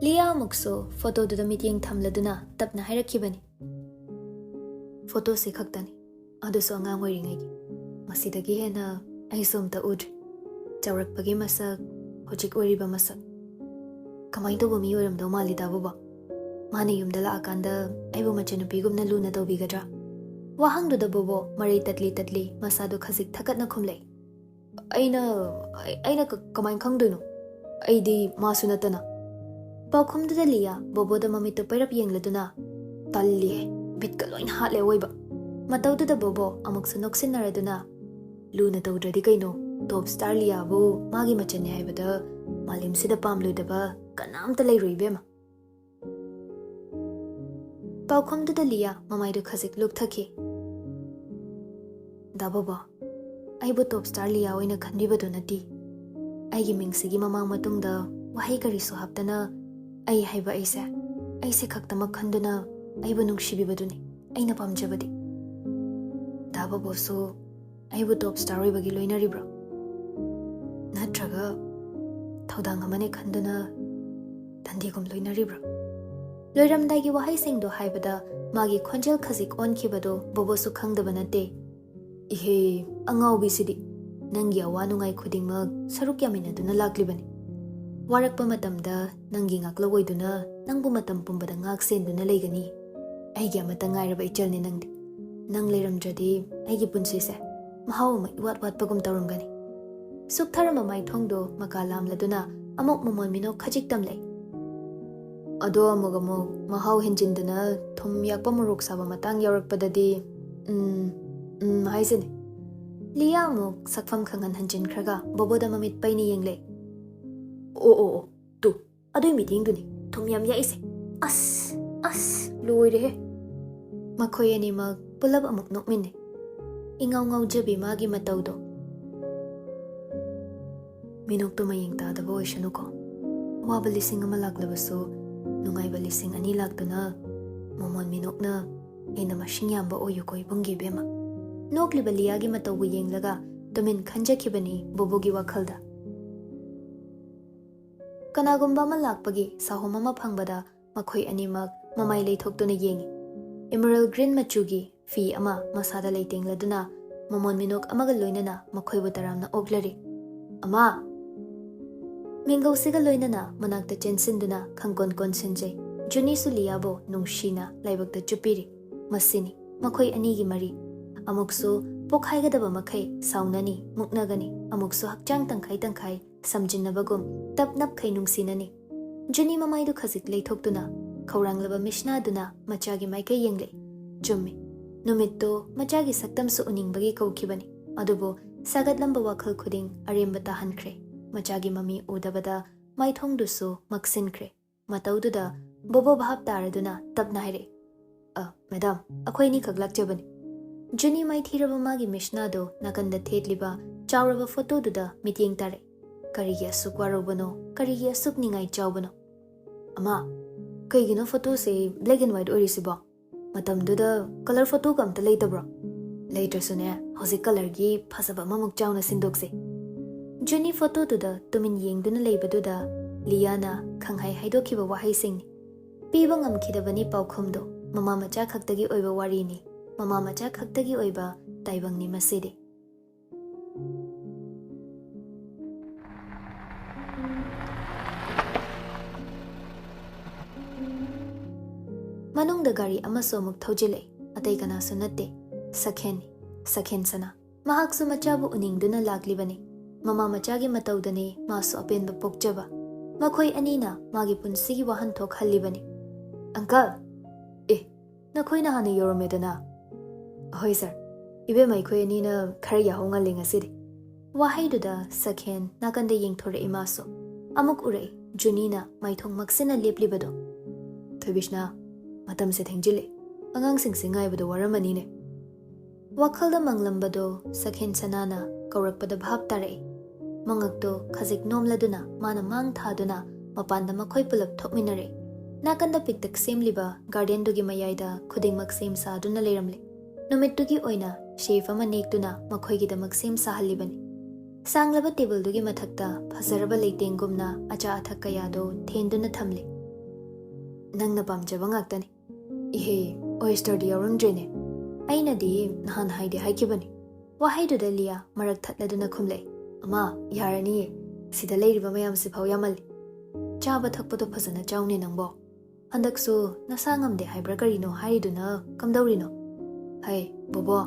ꯂꯤꯌꯥ ꯑꯃꯨꯛꯁꯨ ꯐꯣꯇꯣꯗꯨꯗ ꯃꯤꯠꯌꯦꯡ ꯊꯝꯂꯗꯨꯅ ꯇꯞꯅ ꯍꯥꯏꯔꯛꯈꯤꯕꯅꯤ꯫ "ꯐꯣꯇꯣꯁꯤ ꯈꯛꯇꯅꯤ, ꯑꯗꯨꯁꯨ ꯑꯉꯥꯡ ꯑꯣꯏꯔꯤꯉꯩꯒꯤ꯫ ꯃꯁꯤꯗꯒꯤ ꯍꯦꯟꯅ ꯑꯩꯁꯨ ꯑꯝꯇ ꯎꯗ꯭ꯔꯤ꯫ ꯆꯥꯎꯔꯛꯄꯒꯤ ꯃꯁꯛ, ꯍꯧꯖꯤꯛ ꯑꯣꯏꯔꯤꯕ ꯃꯁꯛ꯫ ꯀꯃꯥꯏꯅ ꯇꯧꯕ ꯃꯤ ꯑꯣꯏꯔꯝꯗꯧ ꯃꯥꯜꯂꯤꯗ, ꯕꯣꯕꯣ? ꯃꯥꯅ ꯌꯨꯝꯗ ꯂꯥꯛꯑꯀꯥꯟꯗ ꯑꯩꯕꯨ ꯃꯆꯟꯅꯨꯄꯤꯒꯨꯝꯅ ꯂꯨꯅ ꯇꯧꯕꯤꯒꯗ꯭ꯔꯥ?" ꯋꯥꯍꯪꯗꯨꯗ ꯕꯣꯕꯣ ꯃꯔꯩ ꯇꯠꯂꯤ ꯇꯠꯂꯤ ꯃꯁꯥꯗꯣ ꯈꯖꯤꯛ ꯊꯀꯠꯅ ꯈꯨꯝꯂꯛꯏ꯫ "ꯑꯩꯅ, ꯑꯩ-, ꯑꯩꯅ ꯀ-, ꯀꯃꯥꯏꯅ ꯈꯪꯗꯣꯏꯅꯣ? ꯑꯩꯗꯤ ꯃꯥꯁꯨ ꯅꯠꯇꯅ?" ꯄꯥꯎꯈꯨꯝꯗꯨꯗ ꯂꯤꯌꯥ ꯕꯣꯕꯣꯗ ꯃꯃꯤꯠꯇꯨ ꯄꯩꯔꯞ ꯌꯦꯡꯂꯗꯨꯅ, "ꯇꯜꯂꯤꯍꯦ, ꯕꯤꯠꯀ ꯂꯣꯏꯅ ꯍꯥꯠꯂꯦ ꯑꯋꯣꯏꯕ!" ꯃꯇꯧꯗꯨꯗ ꯕꯣꯕꯣ ꯑꯃꯨꯛꯁꯨ ꯅꯣꯛꯁꯤꯟꯅꯔꯗꯨꯅ, "ꯂꯨꯅ ꯇꯧꯗ꯭ꯔꯗꯤ ꯀꯩꯅꯣ, ꯇꯣꯞ ꯁ꯭ꯇꯥꯔ ꯂꯤꯌꯥꯕꯨ ꯃꯥꯒꯤ ꯃꯆꯟꯅꯤ ꯍꯥꯏꯕꯗ ꯃꯥꯂꯦꯝꯁꯤꯗ ꯄꯥꯝꯂꯣꯏꯗꯕ ꯀꯅꯥꯝꯇ ꯂꯩꯔꯣꯏ, ꯏꯕꯦꯝꯃ!" ꯄꯥꯎꯈꯨꯝꯗꯨꯗ ꯂꯤꯌꯥ ꯃꯃꯥꯏꯗꯨ ꯈꯖꯤꯛ ꯂꯨꯞꯊꯈꯤ꯫ "ꯗꯥ ꯕꯣꯕꯣ, ꯑꯩꯕꯨ ꯇꯣꯞ ꯁ꯭ꯇꯥꯔ ꯂꯤꯌꯥ ꯑꯣꯏꯅ ꯈꯟꯕꯤꯕꯗꯨ ꯅꯠꯇꯦ꯫ ꯑꯩꯒꯤ ꯃꯤꯡꯁꯤꯒꯤ ꯃꯃꯥꯡ ꯃꯇꯨꯡꯗ ꯋꯥꯍꯩ ꯀꯔꯤꯁꯨ ꯍꯥꯞꯇꯅ ꯑꯩ ꯍꯥꯏꯕ ꯑꯩꯁꯦ, ꯑꯩꯁꯦ ꯈꯛꯇꯃꯛ ꯈꯟꯗꯨꯅ ꯑꯩꯕꯨ ꯅꯨꯡꯁꯤꯕꯤꯕꯗꯨꯅꯤ ꯑꯩꯅ ꯄꯥꯝꯖꯕꯗꯤ꯫ ꯗꯥ ꯕꯣꯕꯣꯁꯨ ꯑꯩꯕꯨ ꯇꯣꯞ ꯁ꯭ꯇꯥꯔ ꯑꯣꯏꯕꯒꯤ ꯂꯣꯏꯅꯔꯤꯕ꯭ꯔꯣ? ꯅꯠꯇ꯭ꯔꯒ ꯊꯧꯗꯥꯡ ꯑꯃꯅꯦ ꯈꯟꯗꯨꯅ ꯗꯟꯗꯤꯒꯨꯝ ꯂꯣꯏꯅꯔꯤꯕ꯭ꯔꯣ?" ꯂꯣꯏꯔꯝꯗꯥꯏꯒꯤ ꯋꯥꯍꯩꯁꯤꯡꯗꯣ ꯍꯥꯏꯕꯗ ꯃꯥꯒꯤ ꯈꯣꯟꯖꯦꯜ ꯈꯖꯤꯛ ꯑꯣꯟꯈꯤꯕꯗꯣ ꯕꯣꯕꯣꯁꯨ ꯈꯪꯗꯕ ꯅꯠꯇꯦ꯫ "ꯏꯍꯦ, ꯑꯉꯥꯎꯕꯤꯁꯤꯗꯤ! ꯅꯪꯒꯤ ꯑꯋꯥ ꯅꯨꯡꯉꯥꯏ ꯈꯨꯗꯤꯡꯃꯛ ꯁꯔꯨꯛ ꯌꯥꯃꯤꯟꯅꯗꯨꯅ ꯂꯥꯛꯂꯤꯕꯅꯤ꯫ ꯋꯥꯔꯛꯄ ꯃꯇꯝꯗ ꯅꯪꯒꯤ ꯉꯥꯛꯂꯧ ꯑꯣꯏꯗꯨꯅ ꯅꯪꯕꯨ ꯃꯇꯝ ꯄꯨꯝꯕꯗ ꯉꯥꯛ ꯁꯦꯟꯗꯨꯅ ꯂꯩꯒꯅꯤ꯫ ꯑꯩꯒꯤ ꯑꯃꯠꯇ ꯉꯥꯏꯔꯕ ꯏꯆꯜꯅꯤ ꯅꯪꯗꯤ꯫ ꯅꯪ ꯂꯩꯔꯝꯗ꯭ꯔꯗꯤ ꯑꯩꯒꯤ ꯄꯨꯟꯁꯤꯁꯦ ꯃꯍꯥꯎ ꯑꯃ ꯏꯋꯥꯠ ꯋꯥꯠꯄꯒꯨꯝ ꯇꯧꯔꯝꯒꯅꯤ꯫" ꯁꯨꯛꯊꯔꯝꯕ ꯃꯥꯏꯊꯣꯡꯗꯣ ꯃꯀꯥ ꯂꯥꯝꯂꯗꯨꯅ ꯑꯃꯨꯛ ꯃꯃꯣꯟ ꯃꯤꯅꯣꯛ ꯈꯖꯤꯛ ꯇꯝꯂꯛꯏ꯫ "ꯑꯗꯣ ꯑꯃꯨꯛ ꯑꯃꯨꯛ ꯃꯍꯥꯎ ꯍꯦꯟꯖꯤꯟꯗꯨꯅ ꯊꯨꯝ ꯌꯥꯛꯄ ꯃꯣꯔꯣꯛ ꯁꯥꯕ ꯃꯇꯥꯡ ꯌꯥꯎꯔꯛꯄꯗꯗꯤ, ꯎꯝ, ꯎꯝ ꯍꯥꯏꯁꯤꯅꯦ꯫" ꯂꯤꯌꯥ ꯑꯃꯨꯛ ꯁꯛꯐꯝ ꯈꯪꯍꯟ ꯍꯟꯖꯤꯟꯈ꯭ꯔꯒ ꯕꯣꯕꯣꯗ ꯃꯃꯤꯠ ꯄꯩꯅ ꯌꯦꯡꯂꯦ꯫ "ꯑꯣ, ꯑꯣ, ꯑꯣ, ꯇꯨ, ꯑꯗꯨꯏ ꯃꯤꯠꯌꯦꯡꯗꯨꯅꯤ ꯊꯨꯝ ꯌꯥꯝ ꯌꯥꯛꯏꯁꯦ꯫ ꯑꯁ, ꯑꯁ, ꯂꯣꯏꯔꯦꯍꯦ!" ꯃꯈꯣꯏ ꯑꯅꯤꯃꯛ ꯄꯨꯂꯞ ꯑꯃꯨꯛ ꯅꯣꯛꯃꯤꯟꯅꯩ꯫ ꯏꯉꯥꯎ ꯉꯥꯎꯖꯕꯤ ꯃꯥꯒꯤ ꯃꯇꯧꯗꯣ꯫ ꯃꯤꯅꯣꯛꯇꯣ ꯃꯌꯦꯡ ꯇꯥꯗꯕ ꯑꯣꯏꯁꯅꯨꯀꯣ꯫ ꯑꯋꯥꯕ ꯂꯤꯁꯤꯡ ꯑꯃ ꯂꯥꯛꯂꯕꯁꯨ ꯅꯨꯡꯉꯥꯏꯕ ꯂꯤꯁꯤꯡ ꯑꯅꯤ ꯂꯥꯛꯇꯨꯅ ꯃꯃꯣꯟ ꯃꯤꯅꯣꯛꯅ ꯍꯦꯟꯅ ꯃꯁꯤꯡ ꯌꯥꯝꯕ ꯑꯣꯏꯌꯨꯀꯣ ꯏꯕꯨꯡꯒꯤ ꯏꯕꯦꯝꯃ꯫ ꯅꯣꯛꯂꯤꯕ ꯂꯤꯌꯥꯒꯤ ꯃꯇꯧꯕꯨ ꯌꯦꯡꯂꯒ ꯇꯨꯃꯤꯟ ꯈꯟꯖꯈꯤꯕꯅꯤ ꯕꯣꯕꯣꯒꯤ ꯋꯥꯈꯜꯗ꯫ ꯀꯅꯥꯒꯨꯝꯕ ꯑꯃ ꯂꯥꯛꯄꯒꯤ ꯁꯥꯍꯣꯝ ꯑꯃ ꯐꯪꯕꯗ ꯃꯈꯣꯏ ꯑꯅꯤꯃꯛ ꯃꯃꯥꯏ ꯂꯩꯊꯣꯛꯇꯨꯅ ꯌꯦꯡꯏ꯫ Emerald green ꯃꯆꯨꯒꯤ ꯐꯤ ꯑꯃ ꯃꯁꯥꯗ ꯂꯩꯇꯦꯡꯂꯗꯨꯅ ꯃꯃꯣꯟ ꯃꯤꯅꯣꯛ ꯑꯃꯒ ꯂꯣꯏꯅꯅ ꯃꯈꯣꯏꯕꯨ ꯇꯔꯥꯝꯅ ꯑꯣꯛꯂꯔꯤ꯫ "ꯑꯃ!" ꯃꯤꯡꯒꯧꯁꯤꯒ ꯂꯣꯏꯅꯅ ꯃꯅꯥꯛꯇ ꯆꯦꯟꯁꯤꯟꯗꯨꯅ ꯈꯪꯀꯣꯟ ꯀꯣꯟꯁꯤꯟꯖꯩ꯫ ꯖꯨꯅꯤꯁꯨ ꯂꯤꯌꯥꯕꯨ ꯅꯨꯡꯁꯤꯅ ꯂꯥꯏꯕꯛꯇ ꯆꯨꯞꯄꯤꯔꯤ꯫ ꯃꯁꯤꯅꯤ ꯃꯈꯣꯏ ꯑꯅꯤꯒꯤ ꯃꯔꯤ꯫ ꯑꯃꯨꯛꯁꯨ ꯄꯣꯛꯈꯥꯏꯒꯗꯕ ꯃꯈꯩ ꯁꯥꯎꯅꯅꯤ, ꯃꯨꯛꯅꯒꯅꯤ, ꯑꯃꯨꯛꯁꯨ ꯍꯛꯆꯥꯡ ꯇꯪꯈꯥꯏ ꯇꯪꯈꯥꯏ ꯁꯝꯖꯤꯟꯅꯕꯒꯨꯝ ꯇꯞ ꯅꯞꯈꯩ ꯅꯨꯡꯁꯤꯅꯅꯤ꯫ ꯖꯨꯅꯤ ꯃꯃꯥꯏꯗꯨ ꯈꯖꯤꯛ ꯂꯩꯊꯣꯛꯇꯨꯅ ꯈꯧꯔꯥꯡꯂꯕ ꯃꯤꯁꯅꯥꯗꯨꯅ ꯃꯆꯥꯒꯤ ꯃꯥꯏꯀꯩ ꯌꯦꯡꯂꯛꯏ꯫ ꯆꯨꯝꯃꯤ, ꯅꯨꯃꯤꯠꯇꯨ ꯃꯆꯥꯒꯤ ꯁꯛꯇꯝꯁꯨ ꯎꯅꯤꯡꯕꯒꯤ ꯀꯧꯈꯤꯕꯅꯤ꯫ ꯑꯗꯨꯕꯨ ꯁꯥꯒꯠꯂꯝꯕ ꯋꯥꯈꯜ ꯈꯨꯗꯤꯡ ꯑꯔꯦꯝꯕ ꯇꯥꯍꯟꯈ꯭ꯔꯦ꯫ ꯃꯆꯥꯒꯤ ꯃꯃꯤ ꯎꯗꯕꯗ ꯃꯥꯏꯊꯣꯡꯗꯨꯁꯨ ꯃꯛꯁꯤꯟꯈ꯭ꯔꯦ꯫ ꯃꯇꯧꯗꯨꯗ ꯕꯣꯕꯣ ꯚꯥꯞ ꯇꯥꯔꯗꯨꯅ ꯇꯞꯅ ꯍꯥꯏꯔꯛꯏ, "ꯑ, ꯃꯦꯗꯥꯝ, ꯑꯩꯈꯣꯏ ꯑꯅꯤꯈꯛ ꯂꯥꯛꯆꯕꯅꯤ꯫" ꯖꯨꯅꯤ ꯃꯥꯏꯊꯤꯔꯕ ꯃꯥꯒꯤ ꯃꯤꯁꯅꯥꯗꯣ ꯅꯥꯀꯟꯗ ꯊꯦꯠꯂꯤꯕ ꯆꯥꯎꯔꯕ ꯐꯣꯇꯣꯗꯨꯗ ꯃꯤꯠꯌꯦꯡ ꯇꯥꯔꯛꯏ꯫ "ꯀꯔꯤꯒꯤ ꯑꯁꯨꯛ ꯋꯥꯔꯧꯕꯅꯣ? ꯀꯔꯤꯒꯤ ꯑꯁꯨꯛ ꯅꯤꯡꯉꯥꯏ ꯆꯥꯎꯕꯅꯣ?" "ꯑꯃ, ꯀꯩꯒꯤꯅꯣ ꯐꯣꯇꯣꯁꯦ black and white ꯑꯣꯏꯔꯤꯁꯤꯕꯣ? ꯃꯇꯝꯗꯨꯗ colour ꯐꯣꯇꯣꯒ ꯑꯝꯇ ꯂꯩꯇꯕ꯭ꯔꯣ?" "ꯂꯩꯇ꯭ꯔꯁꯨꯅꯦ, ꯍꯧꯖꯤꯛ colourꯒꯤ ꯐꯖꯕ ꯑꯃꯃꯨꯛ ꯆꯥꯎꯅ ꯁꯤꯟꯗꯣꯛꯁꯦ꯫" ꯖꯨꯅꯤ ꯐꯣꯇꯣꯗꯨꯗ ꯇꯨꯃꯤꯟ ꯌꯦꯡꯗꯨꯅ ꯂꯩꯕꯗꯨꯗ ꯂꯤꯌꯥꯅ ꯈꯪꯍꯥꯏ ꯍꯥꯏꯗꯣꯛꯈꯤꯕ ꯋꯥꯍꯩꯁꯤꯡꯅꯤ꯫ ꯄꯤꯕ ꯉꯝꯈꯤꯗꯕꯅꯤ ꯄꯥꯎꯈꯨꯝꯗꯣ꯫ ꯃꯃꯥ ꯃꯆꯥ ꯈꯛꯇꯒꯤ ꯑꯣꯏꯕ ꯋꯥꯔꯤꯅꯤ, ꯃꯃꯥ ꯃꯆꯥ ꯈꯛꯇꯒꯤ ꯑꯣꯏꯕ ꯇꯥꯏꯕꯪꯅꯤ ꯃꯁꯤꯗꯤ꯫ ꯃꯅꯨꯡꯗ ꯒꯥꯔꯤ ꯑꯃꯁꯨ ꯑꯃꯨꯛ ꯊꯧꯖꯤꯜꯂꯛꯏ꯫ ꯑꯇꯩ ꯀꯅꯥꯁꯨ ꯅꯠꯇꯦ, ꯁꯈꯦꯟꯅꯤ, ꯁꯈꯦꯟ ꯁꯅꯥ꯫ ꯃꯍꯥꯛꯁꯨ ꯃꯆꯥꯕꯨ ꯎꯅꯤꯡꯗꯨꯅ ꯂꯥꯛꯂꯤꯕꯅꯤ꯫ ꯃꯃꯥ ꯃꯆꯥꯒꯤ ꯃꯇꯧꯗꯅꯤ ꯃꯥꯁꯨ ꯑꯄꯦꯟꯕ ꯄꯣꯛꯆꯕ꯫ ꯃꯈꯣꯏ ꯑꯅꯤꯅ ꯃꯥꯒꯤ ꯄꯨꯟꯁꯤꯒꯤ ꯋꯥꯍꯟꯊꯣꯛ ꯍꯜꯂꯤꯕꯅꯤ꯫ "ꯑꯪꯀꯜ!" "ꯑꯦ, ꯅꯈꯣꯏꯅ ꯍꯥꯟꯅ ꯌꯧꯔꯝꯃꯦꯗꯅ?" "ꯍꯣꯏ ꯁꯥꯔ, ꯏꯕꯦꯝꯃ ꯑꯩꯈꯣꯏ ꯑꯅꯤꯅ ꯈꯔ ꯌꯥꯍꯧ ꯉꯜꯂꯦ ꯉꯁꯤꯗꯤ꯫" ꯋꯥꯍꯩꯗꯨꯗ ꯁꯈꯦꯟ ꯅꯥꯀꯟꯗ ꯌꯦꯡꯊꯣꯔꯛꯏ ꯃꯥꯁꯨ꯫ ꯑꯃꯨꯛ ꯎꯔꯛꯏ ꯖꯨꯅꯤꯅ ꯃꯥꯏꯊꯣꯡ ꯃꯛꯁꯤꯟꯅ ꯂꯦꯞꯂꯤꯕꯗꯣ꯫ "ꯊꯣꯏꯕꯤꯁꯅꯥ, ꯃꯇꯝꯁꯦ ꯊꯦꯡꯖꯤꯜꯂꯦ, ꯑꯉꯥꯡꯁꯤꯡꯁꯦ ꯉꯥꯏꯕꯗ ꯋꯥꯔꯝꯃꯅꯤꯅꯦ꯫" ꯋꯥꯈꯜꯗ ꯃꯪꯂꯝꯕꯗꯣ ꯁꯈꯦꯟ ꯁꯅꯥꯅ ꯀꯧꯔꯛꯄꯗ ꯚꯥꯞ ꯇꯥꯔꯛꯏ꯫ ꯃꯉꯛꯇꯣ ꯈꯖꯤꯛ ꯅꯣꯝꯂꯗꯨꯅ ꯃꯥꯅ ꯃꯥꯡ ꯊꯥꯗꯨꯅ ꯃꯄꯥꯟꯗ ꯃꯈꯣꯏ ꯄꯨꯂꯞ ꯊꯣꯛꯃꯤꯟꯅꯔꯛꯏ꯫ ꯅꯥꯀꯟꯗ ꯄꯤꯛꯇꯛ ꯁꯦꯝꯂꯤꯕ ꯒꯥꯔꯗꯦꯟꯗꯨꯒꯤ ꯃꯌꯥꯏꯗ ꯈꯨꯗꯤꯡꯃꯛ ꯁꯦꯝ ꯁꯥꯗꯨꯅ ꯂꯩꯔꯝꯂꯦ꯫ ꯅꯨꯃꯤꯠꯇꯨꯒꯤ ꯑꯣꯏꯅ ꯆꯦꯐ ꯑꯃ ꯅꯦꯛꯇꯨꯅ ꯃꯈꯣꯏꯒꯤꯗꯃꯛ ꯁꯦꯝ ꯁꯥꯍꯜꯂꯤꯕꯅꯤ꯫ ꯁꯥꯡꯂꯕ ꯇꯦꯕꯜꯗꯨꯒꯤ ꯃꯊꯛꯇ ꯐꯖꯔꯕ ꯂꯩꯇꯦꯡꯒꯨꯝꯅ ꯑꯆꯥ ꯑꯊꯛ ꯀꯌꯥꯗꯣ ꯊꯦꯟꯗꯨꯅ ꯊꯝꯂꯦ꯫ "ꯅꯪꯅ ꯄꯥꯝꯖꯕ ꯉꯥꯛꯇꯅꯤ꯫ ꯏꯍꯦ, ꯑꯣꯌꯦꯁꯇꯔꯗꯤ ꯌꯥꯎꯔꯝꯗ꯭ꯔꯦꯅꯦ?" "ꯑꯩꯅꯗꯤ ꯅꯍꯥꯟ ꯍꯥꯏꯗꯤ ꯍꯥꯏꯈꯤꯕꯅꯤ꯫" ꯋꯥꯍꯩꯗꯨꯗ ꯂꯤꯌꯥ ꯃꯔꯛ ꯊꯠꯂꯗꯨꯅ ꯈꯨꯝꯂꯛꯏ꯫ "ꯑꯃ, ꯌꯥꯔꯅꯤꯌꯦ꯫ ꯁꯤꯗ ꯂꯩꯔꯤꯕ ꯃꯌꯥꯝꯁꯤ ꯐꯥꯎ ꯌꯥꯝꯃꯜꯂꯤ꯫ ꯆꯥꯕ ꯊꯛꯄꯗꯣ ꯐꯖꯅ ꯆꯥꯎꯅꯦ ꯅꯪꯕꯣ꯫ ꯍꯟꯗꯛꯁꯨ ꯅꯁꯥ ꯉꯝꯗꯦ ꯍꯥꯏꯕ꯭ꯔꯥ ꯀꯔꯤꯅꯣ ꯍꯥꯏꯔꯤꯗꯨꯅ ꯀꯝꯗꯧꯔꯤꯅꯣ?" "ꯍꯩ, ꯕꯣꯕꯣ,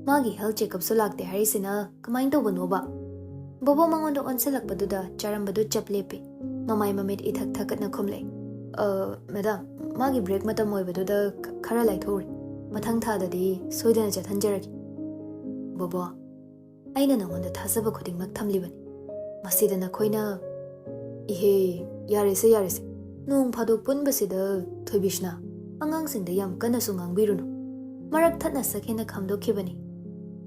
ꯃꯥꯒꯤ ꯍꯦꯜꯊ ꯆꯦꯛꯑꯞꯁꯨ ꯂꯥꯛꯇꯦ ꯍꯥꯏꯔꯤꯁꯤꯅ ꯀꯃꯥꯏꯅ ꯇꯧꯕꯅꯣꯕ?" ꯕꯣꯕꯣ ꯃꯉꯣꯟꯗ ꯑꯣꯟꯁꯤꯜꯂꯛꯄꯗꯨꯗ ꯆꯥꯔꯝꯕꯗꯨ ꯆꯞ ꯂꯦꯞꯄꯤ꯫ ꯃꯃꯥꯏ ꯃꯃꯤꯠ ꯏꯊꯛ ꯊꯛꯀꯠꯅ ꯈꯨꯝꯂꯛꯏ꯫ "ꯑ, ꯃꯦꯗꯥꯝ, ꯃꯥꯒꯤ ꯕ꯭ꯔꯦꯛ ꯃꯇꯝ ꯑꯣꯏꯕꯗꯨꯗ ꯈ-, ꯈꯔ ꯂꯥꯏꯊꯣꯛꯎꯔꯦ꯫ ꯃꯊꯪ ꯊꯥꯗꯗꯤ ꯁꯣꯏꯗꯅ ꯆꯠꯍꯟꯖꯔꯒꯦ꯫" "ꯕꯣꯕꯣ, ꯑꯩꯅ ꯅꯉꯣꯟꯗ ꯊꯥꯖꯕ ꯈꯨꯗꯤꯡꯃꯛ ꯊꯝꯂꯤꯕꯅꯤ꯫ ꯃꯁꯤꯗ ꯅꯈꯣꯏꯅ..." "ꯏꯍꯦ, ꯌꯥꯔꯦꯁꯦ, ꯌꯥꯔꯦꯁꯦ꯫ ꯅꯣꯡ ꯐꯥꯗꯣꯛ ꯄꯨꯟꯕꯁꯤꯗ, ꯊꯣꯏꯕꯤꯁꯅꯥ, ꯑꯉꯥꯡꯁꯤꯡꯗ ꯌꯥꯝ ꯀꯟꯅꯁꯨ ꯉꯥꯡꯕꯤꯔꯨꯅꯨ꯫" ꯃꯔꯛ ꯊꯠꯅ ꯁꯛ ꯍꯦꯟꯅ ꯈꯥꯝꯗꯣꯛꯈꯤꯕꯅꯤ꯫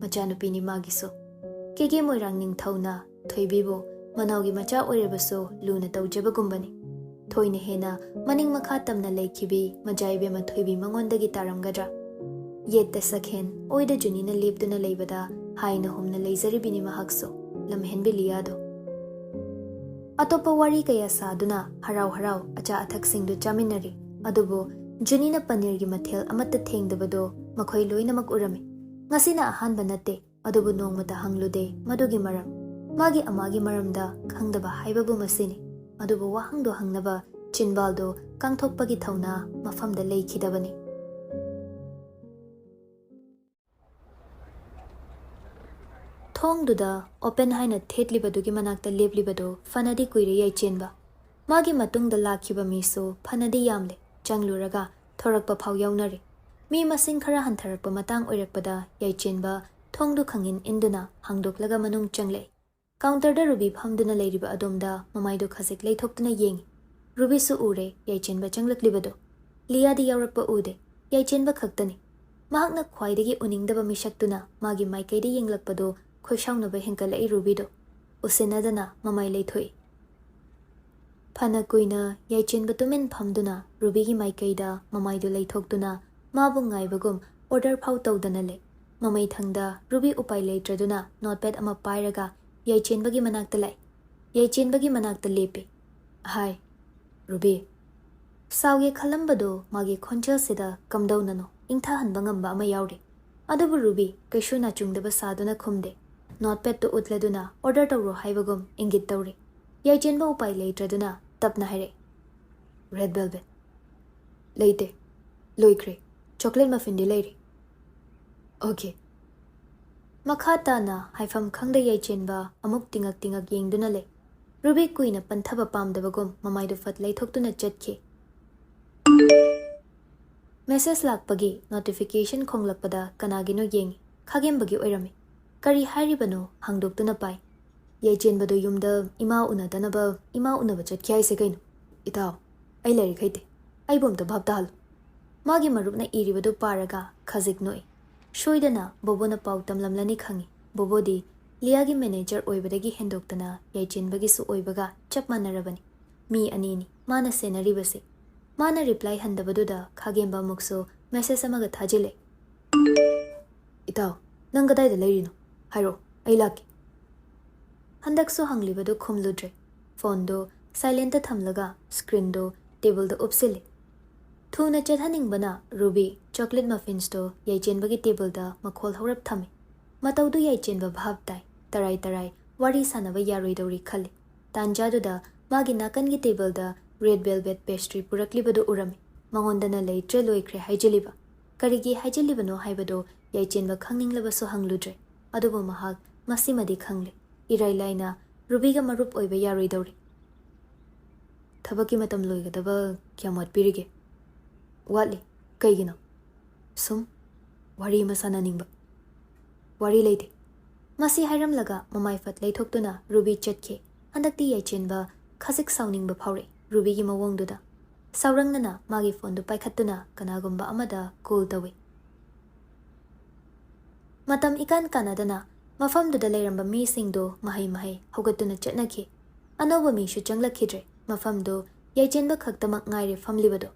ꯃꯆꯥꯅꯨꯄꯤꯅꯤ ꯃꯥꯒꯤꯁꯨ꯫ ꯀꯦꯒꯦ ꯃꯣꯏꯔꯥꯡ ꯅꯤꯡꯊꯧꯅ ꯊꯣꯏꯕꯤꯕꯨ ꯃꯅꯥꯎꯒꯤ ꯃꯆꯥ ꯑꯣꯏꯔꯕꯁꯨ ꯂꯨꯅ ꯇꯧꯖꯕꯒꯨꯝꯕꯅꯤ꯫ ꯊꯣꯏꯅ ꯍꯦꯟꯅ ꯃꯅꯤꯡ ꯃꯈꯥ ꯇꯝꯅ ꯂꯩꯈꯤꯕꯤ ꯃꯖꯥ ꯏꯕꯦꯝꯃ ꯊꯣꯏꯕꯤ ꯃꯉꯣꯟꯗꯒꯤ ꯇꯥꯔꯝꯒꯗ꯭ꯔꯥ? ꯌꯦꯠꯇ ꯁꯛꯍꯦꯟ, ꯑꯣꯏꯗ ꯖꯨꯅꯤꯅ ꯂꯦꯞꯇꯨꯅ ꯂꯩꯕꯗ ꯍꯥꯏꯅ ꯍꯨꯝꯅ ꯂꯩꯖꯔꯤꯕꯤꯅꯤ ꯃꯍꯥꯛꯁꯨ, ꯂꯝꯍꯦꯟꯕꯤ ꯂꯤꯌꯥꯗꯣ꯫ ꯑꯇꯣꯞꯄ ꯋꯥꯔꯤ ꯀꯌꯥ ꯁꯥꯗꯨꯅ ꯍꯔꯥꯎ ꯍꯔꯥꯎ ꯑꯆꯥ ꯑꯊꯛꯁꯤꯡꯗꯨ ꯆꯥꯃꯤꯟꯅꯔꯤ꯫ ꯑꯗꯨꯕꯨ ꯖꯨꯅꯤꯅ ꯄꯅꯤꯔꯒꯤ ꯃꯊꯦꯜ ꯑꯃꯠꯇ ꯊꯦꯡꯗꯕꯗꯣ ꯃꯈꯣꯏ ꯂꯣꯏꯅꯃꯛ ꯎꯔꯝꯃꯤ꯫ ꯉꯁꯤꯅ ꯑꯍꯥꯟꯕ ꯅꯠꯇꯦ, ꯑꯗꯨꯕꯨ ꯅꯣꯡꯃꯇ ꯍꯪꯂꯨꯗꯦ ꯃꯗꯨꯒꯤ ꯃꯔꯝ꯫ ꯃꯥꯒꯤ ꯑꯃꯥꯒꯤ ꯃꯔꯝꯗ ꯈꯪꯗꯕ ꯍꯥꯏꯕꯕꯨ ꯃꯁꯤꯅꯤ꯫ ꯑꯗꯨꯕꯨ ꯋꯥꯍꯪꯗꯣ ꯍꯪꯅꯕ ꯆꯤꯟꯕꯥꯜꯗꯣ ꯀꯥꯡꯊꯣꯛꯄꯒꯤ ꯊꯧꯅꯥ ꯃꯐꯝꯗ ꯂꯩꯈꯤꯗꯕꯅꯤ꯫ ꯊꯣꯡꯗꯨꯗ ꯑꯣꯄꯦꯟ ꯍꯥꯏꯅ ꯊꯦꯠꯂꯤꯕꯗꯨꯒꯤ ꯃꯅꯥꯛꯇ ꯂꯦꯞꯂꯤꯕꯗꯨ ꯐꯅꯗꯤ ꯀꯨꯏꯔꯦ ꯌꯥꯏꯆꯦꯟꯕ꯫ ꯃꯥꯒꯤ ꯃꯇꯨꯡꯗ ꯂꯥꯛꯈꯤꯕ ꯃꯤꯁꯨ ꯐꯅꯗꯤ ꯌꯥꯝꯂꯦ꯫ ꯆꯪꯂꯨꯔꯒ ꯊꯣꯔꯛꯄ ꯐꯥꯎ ꯌꯥꯎꯅꯔꯦ꯫ ꯃꯤ ꯃꯁꯤꯡ ꯈꯔ ꯍꯟꯊꯔꯛꯄ ꯃꯇꯥꯡ ꯑꯣꯏꯔꯛꯄꯗ ꯌꯥꯏꯆꯦꯟꯕ ꯊꯣꯡꯗꯨ ꯈꯪꯏꯟ ꯏꯟꯗꯨꯅ ꯍꯥꯡꯗꯣꯛꯂꯒ ꯃꯅꯨꯡ ꯆꯪꯂꯛꯏ꯫ ꯀꯥꯎꯟꯇꯔꯗ ꯔꯨꯕꯤ ꯐꯝꯗꯨꯅ ꯂꯩꯔꯤꯕ ꯑꯗꯣꯝꯗ ꯃꯃꯥꯏꯗꯨ ꯈꯖꯤꯛ ꯂꯩꯊꯣꯛꯇꯨꯅ ꯌꯦꯡꯏ꯫ ꯔꯨꯕꯤꯁꯨ ꯎꯔꯦ ꯌꯥꯏꯆꯦꯟꯕ ꯆꯪꯂꯛꯂꯤꯕꯗꯨ꯫ ꯂꯤꯌꯥꯗꯤ ꯌꯥꯎꯔꯛꯄ ꯎꯗꯦ꯫ ꯌꯥꯏꯆꯦꯟꯕ ꯈꯛꯇꯅꯤ꯫ ꯃꯍꯥꯛꯅ ꯈ꯭ꯋꯥꯏꯗꯒꯤ ꯎꯅꯤꯡꯗꯕ ꯃꯤꯁꯛꯇꯨꯅ ꯃꯥꯒꯤ ꯃꯥꯏꯀꯩꯗ ꯌꯦꯡꯂꯛꯄꯗꯨ ꯈꯣꯏꯁꯥꯎꯅꯕ ꯍꯦꯟꯀꯠꯂꯛꯏ ꯔꯨꯕꯤꯗꯨ꯫ ꯎꯁꯤꯟꯅꯗꯅ ꯃꯃꯥꯏ ꯂꯩꯊꯣꯛꯏ꯫ ꯐꯅ ꯀꯨꯏꯅ ꯌꯥꯏꯆꯦꯟꯕ ꯇꯨꯃꯤꯟ ꯐꯝꯗꯨꯅ ꯔꯨꯕꯤꯒꯤ ꯃꯥꯏꯀꯩꯗ ꯃꯃꯥꯏꯗꯨ ꯂꯩꯊꯣꯛꯇꯨꯅ ꯃꯥꯕꯨ ꯉꯥꯏꯕꯒꯨꯝ ꯑꯣꯔꯗꯔ ꯐꯥꯎ ꯇꯧꯗꯅ ꯂꯩ꯫ ꯃꯃꯩꯊꯪꯗ ꯔꯨꯕꯤ ꯎꯄꯥꯏ ꯂꯩꯇ꯭ꯔꯗꯨꯅ ꯅꯣꯠꯄꯦꯗ ꯑꯃ ꯄꯥꯏꯔꯒ ꯌꯥꯏꯆꯦꯟꯕꯒꯤ ꯃꯅꯥꯛꯇ ꯂꯥꯛꯏ꯫ ꯌꯥꯏꯆꯦꯟꯕꯒꯤ ꯃꯅꯥꯛꯇ ꯂꯦꯞꯄꯤ꯫ "ꯍꯥꯏ, ꯔꯨꯕꯤ꯫" ꯁꯥꯎꯒꯦ ꯈꯜꯂꯝꯕꯗꯨ ꯃꯥꯒꯤ ꯈꯣꯟꯖꯦꯜꯁꯤꯗ ꯀꯝꯗꯧꯅꯅꯣ ꯏꯪꯊꯍꯟꯕ ꯉꯝꯕ ꯑꯃ ꯌꯥꯎꯔꯤ꯫ ꯑꯗꯨꯕꯨ ꯔꯨꯕꯤ ꯀꯩꯁꯨ ꯅꯥꯆꯨꯡꯗꯕ ꯁꯥꯗꯨꯅ ꯈꯨꯝꯗꯦ꯫ ꯅꯣꯠꯄꯦꯗꯇꯨ ꯎꯠꯂꯗꯨꯅ ꯑꯣꯔꯗꯔ ꯇꯧꯔꯣ ꯍꯥꯏꯕꯒꯨꯝ ꯏꯪꯒꯤꯠ ꯇꯧꯔꯤ꯫ ꯌꯥꯏꯆꯦꯟꯕ ꯎꯄꯥꯏ ꯂꯩꯇ꯭ꯔꯗꯨꯅ ꯇꯞꯅ ꯍꯥꯏꯔꯛꯏ, "ꯔꯦꯗ ꯚꯦꯜꯚꯦꯠ?" "ꯂꯩꯇꯦ, ꯂꯣꯏꯈ꯭ꯔꯦ꯫ ꯆꯣꯀ꯭ꯂꯦꯠ ꯃꯐꯤꯟꯗꯤ ꯂꯩꯔꯤ꯫" "ꯑꯣꯀꯦ꯫" ꯃꯈꯥ ꯇꯥꯅ ꯍꯥꯏꯐꯝ ꯈꯪꯗ ꯌꯥꯏꯆꯦꯟꯕ ꯑꯃꯨꯛ ꯇꯤꯉꯛ ꯇꯤꯉꯛ ꯌꯦꯡꯗꯨꯅ ꯂꯩ꯫ ꯔꯨꯕꯤ ꯀꯨꯏꯅ ꯄꯟꯊꯕ ꯄꯥꯝꯗꯕꯒꯨꯝ ꯃꯃꯥꯏꯗꯨ ꯐꯠ ꯂꯩꯊꯣꯛꯇꯨꯅ ꯆꯠꯈꯤ꯫ ꯃꯦꯁꯦꯖ ꯂꯥꯛꯄꯒꯤ ꯅꯣꯇꯤꯐꯤꯀꯦꯁꯟ ꯈꯣꯡꯂꯛꯄꯗ ꯀꯅꯥꯒꯤꯅꯣ ꯌꯦꯡꯉꯤ꯫ ꯈꯥꯒꯦꯝꯕꯒꯤ ꯑꯣꯏꯔꯝꯃꯤ꯫ ꯀꯔꯤ ꯍꯥꯏꯔꯤꯕꯅꯣ ꯍꯥꯡꯗꯣꯛꯇꯨꯅ ꯄꯥꯏ꯫ ꯌꯥꯏꯆꯦꯟꯕꯗꯣ ꯌꯨꯝꯗ ꯏꯃꯥ ꯎꯅꯗꯅꯕ, ꯏꯃꯥ ꯎꯅꯕ ꯆꯠꯈꯤ ꯍꯥꯏꯁꯦ ꯀꯩꯅꯣ? "ꯏꯇꯥꯎ, ꯑꯩ ꯂꯥꯏꯔꯤꯛ ꯍꯩꯇꯦ꯫ ꯑꯩꯕꯨ ꯑꯝꯇ ꯚꯥꯞ ꯇꯥꯍꯜꯂꯨ꯫" ꯃꯥꯒꯤ ꯃꯔꯨꯞꯅ ꯏꯔꯤꯕꯗꯨ ꯄꯥꯔꯒ ꯈꯖꯤꯛ ꯅꯣꯛꯏ꯫ ꯁꯣꯏꯗꯅ ꯕꯣꯕꯣꯅ ꯄꯥꯎ ꯇꯝꯂꯝꯂꯅꯤ ꯈꯪꯏ꯫ ꯕꯣꯕꯣꯗꯤ ꯂꯤꯌꯥꯒꯤ ꯃꯦꯅꯦꯖꯔ ꯑꯣꯏꯕꯗꯒꯤ ꯍꯦꯟꯗꯣꯛꯇꯅ ꯌꯥꯏꯆꯦꯟꯕꯒꯤꯁꯨ ꯑꯣꯏꯕꯒ ꯆꯞ ꯃꯥꯟꯅꯔꯕꯅꯤ꯫ ꯃꯤ ꯑꯅꯤꯅꯤ ꯃꯥꯅ ꯁꯦꯟꯅꯔꯤꯕꯁꯤ꯫ ꯃꯥꯅ ꯔꯤꯄ꯭ꯂꯥꯏ ꯍꯟꯗꯕꯗꯨꯗ ꯈꯥꯒꯦꯝꯕ ꯑꯃꯨꯛꯁꯨ ꯃꯦꯁꯦꯖ ꯑꯃꯒ ꯊꯥꯖꯤꯜꯂꯦ꯫ "ꯏꯇꯥꯎ, ꯅꯪ ꯀꯗꯥꯏꯗ ꯂꯩꯔꯤꯅꯣ? ꯍꯥꯏꯔꯛꯑꯣ, ꯑꯩ ꯂꯥꯛꯀꯦ꯫" ꯍꯟꯗꯛꯁꯨ ꯍꯪꯂꯤꯕꯗꯨ ꯈꯨꯝꯂꯨꯗ꯭ꯔꯦ꯫ ꯐꯣꯟꯗꯨ ꯁꯥꯏꯂꯦꯟꯇ ꯊꯝꯂꯒ ꯁ꯭ꯀ꯭ꯔꯤꯟꯗꯨ ꯇꯦꯕꯜꯗ ꯎꯞꯁꯤꯜꯂꯤ꯫ ꯊꯨꯅ ꯆꯠꯍꯟꯅꯤꯡꯕꯅ ꯔꯨꯕꯤ ꯆꯣꯀ꯭ꯂꯦꯠ ꯃꯐꯤꯟꯁꯇꯨ ꯌꯥꯏꯆꯦꯟꯕꯒꯤ ꯇꯦꯕꯜꯗ ꯃꯈꯣꯜ ꯍꯧꯔꯞ ꯊꯝꯃꯤ꯫ ꯃꯇꯧꯗꯨ ꯌꯥꯏꯆꯦꯟꯕ ꯚꯥꯞ ꯇꯥꯏ꯫ ꯇꯔꯥꯏ ꯇꯔꯥꯏ ꯋꯥꯔꯤ ꯁꯥꯟꯅꯕ ꯌꯥꯔꯣꯏꯗꯧꯔꯤ ꯈꯜꯂꯤ꯫ ꯇꯥꯟꯖꯥꯗꯨꯗ ꯃꯥꯒꯤ ꯅꯥꯀꯟꯒꯤ ꯇꯦꯕꯜꯗ ꯔꯦꯗ ꯚꯦꯜꯚꯦꯠ ꯄꯦꯁꯇ꯭ꯔꯤ ꯄꯨꯔꯛꯂꯤꯕꯗꯨ ꯎꯔꯝꯃꯤ꯫ ꯃꯉꯣꯟꯗꯅ ꯂꯩꯇ꯭ꯔꯦ, ꯂꯣꯏꯈ꯭ꯔꯦ ꯍꯥꯏꯖꯤꯜꯂꯤꯕ꯫ ꯀꯔꯤꯒꯤ ꯍꯥꯏꯖꯤꯜꯂꯤꯕꯅꯣ ꯍꯥꯏꯕꯗꯨ ꯌꯥꯏꯆꯦꯟꯕ ꯈꯪꯅꯤꯡꯂꯕꯁꯨ ꯍꯪꯂꯨꯗ꯭ꯔꯦ꯫ ꯑꯗꯨꯕꯨ ꯃꯍꯥꯛ ꯃꯁꯤꯃꯗꯤ ꯈꯪꯂꯦ, ꯏꯔꯥꯏ ꯂꯥꯏꯅ ꯔꯨꯕꯤꯒ ꯃꯔꯨꯞ ꯑꯣꯏꯕ ꯌꯥꯔꯣꯏꯗꯧꯔꯤ꯫ "ꯊꯕꯛꯀꯤ ꯃꯇꯝ ꯂꯣꯏꯒꯗꯕ ꯀꯌꯥꯝ ꯋꯥꯠꯄꯤꯔꯤꯒꯦ?" "ꯋꯥꯠꯂꯤ꯫ ꯀꯩꯒꯤꯅꯣ?" "ꯁꯨꯝ ꯋꯥꯔꯤ ꯑꯃ ꯁꯥꯟꯅꯅꯤꯡꯕ꯫" "ꯋꯥꯔꯤ ꯂꯩꯇꯦ꯫" ꯃꯁꯤ ꯍꯥꯏꯔꯝꯂꯒ ꯃꯃꯥꯏ ꯐꯠ ꯂꯩꯊꯣꯛꯇꯨꯅ ꯔꯨꯕꯤ ꯆꯠꯈꯤ꯫ ꯍꯟꯗꯛꯇꯤ ꯌꯥꯏꯆꯦꯟꯕ ꯈꯖꯤꯛ ꯁꯥꯎꯅꯤꯡꯕ ꯐꯥꯎꯔꯛꯏ ꯔꯨꯕꯤꯒꯤ ꯃꯑꯣꯡꯗꯨꯗ꯫ ꯁꯥꯎꯔꯪꯅꯅ ꯃꯥꯒꯤ ꯐꯣꯟꯗꯨ ꯄꯥꯏꯈꯠꯇꯨꯅ ꯀꯅꯥꯒꯨꯝꯕ ꯑꯃꯗ ꯀꯣꯜ ꯇꯧꯏ꯫ ꯃꯇꯝ ꯏꯀꯥꯟ ꯀꯥꯟꯅꯗꯅ ꯃꯐꯝꯗꯨꯗ ꯂꯩꯔꯝꯕ ꯃꯤꯁꯤꯡꯗꯨ ꯃꯍꯩ ꯃꯍꯩ ꯍꯧꯒꯠꯇꯨꯅ ꯆꯠꯅꯈꯤ꯫ ꯑꯅꯧꯕ ꯃꯤꯁꯨ ꯆꯪꯂꯛꯈꯤꯗ꯭ꯔꯦ꯫ ꯃꯐꯝꯗꯨ ꯌꯥꯏꯆꯦꯟꯕ ꯈꯛꯇꯃꯛ ꯉꯥꯏꯔꯦ ꯐꯝꯂꯤꯕꯗꯨ꯫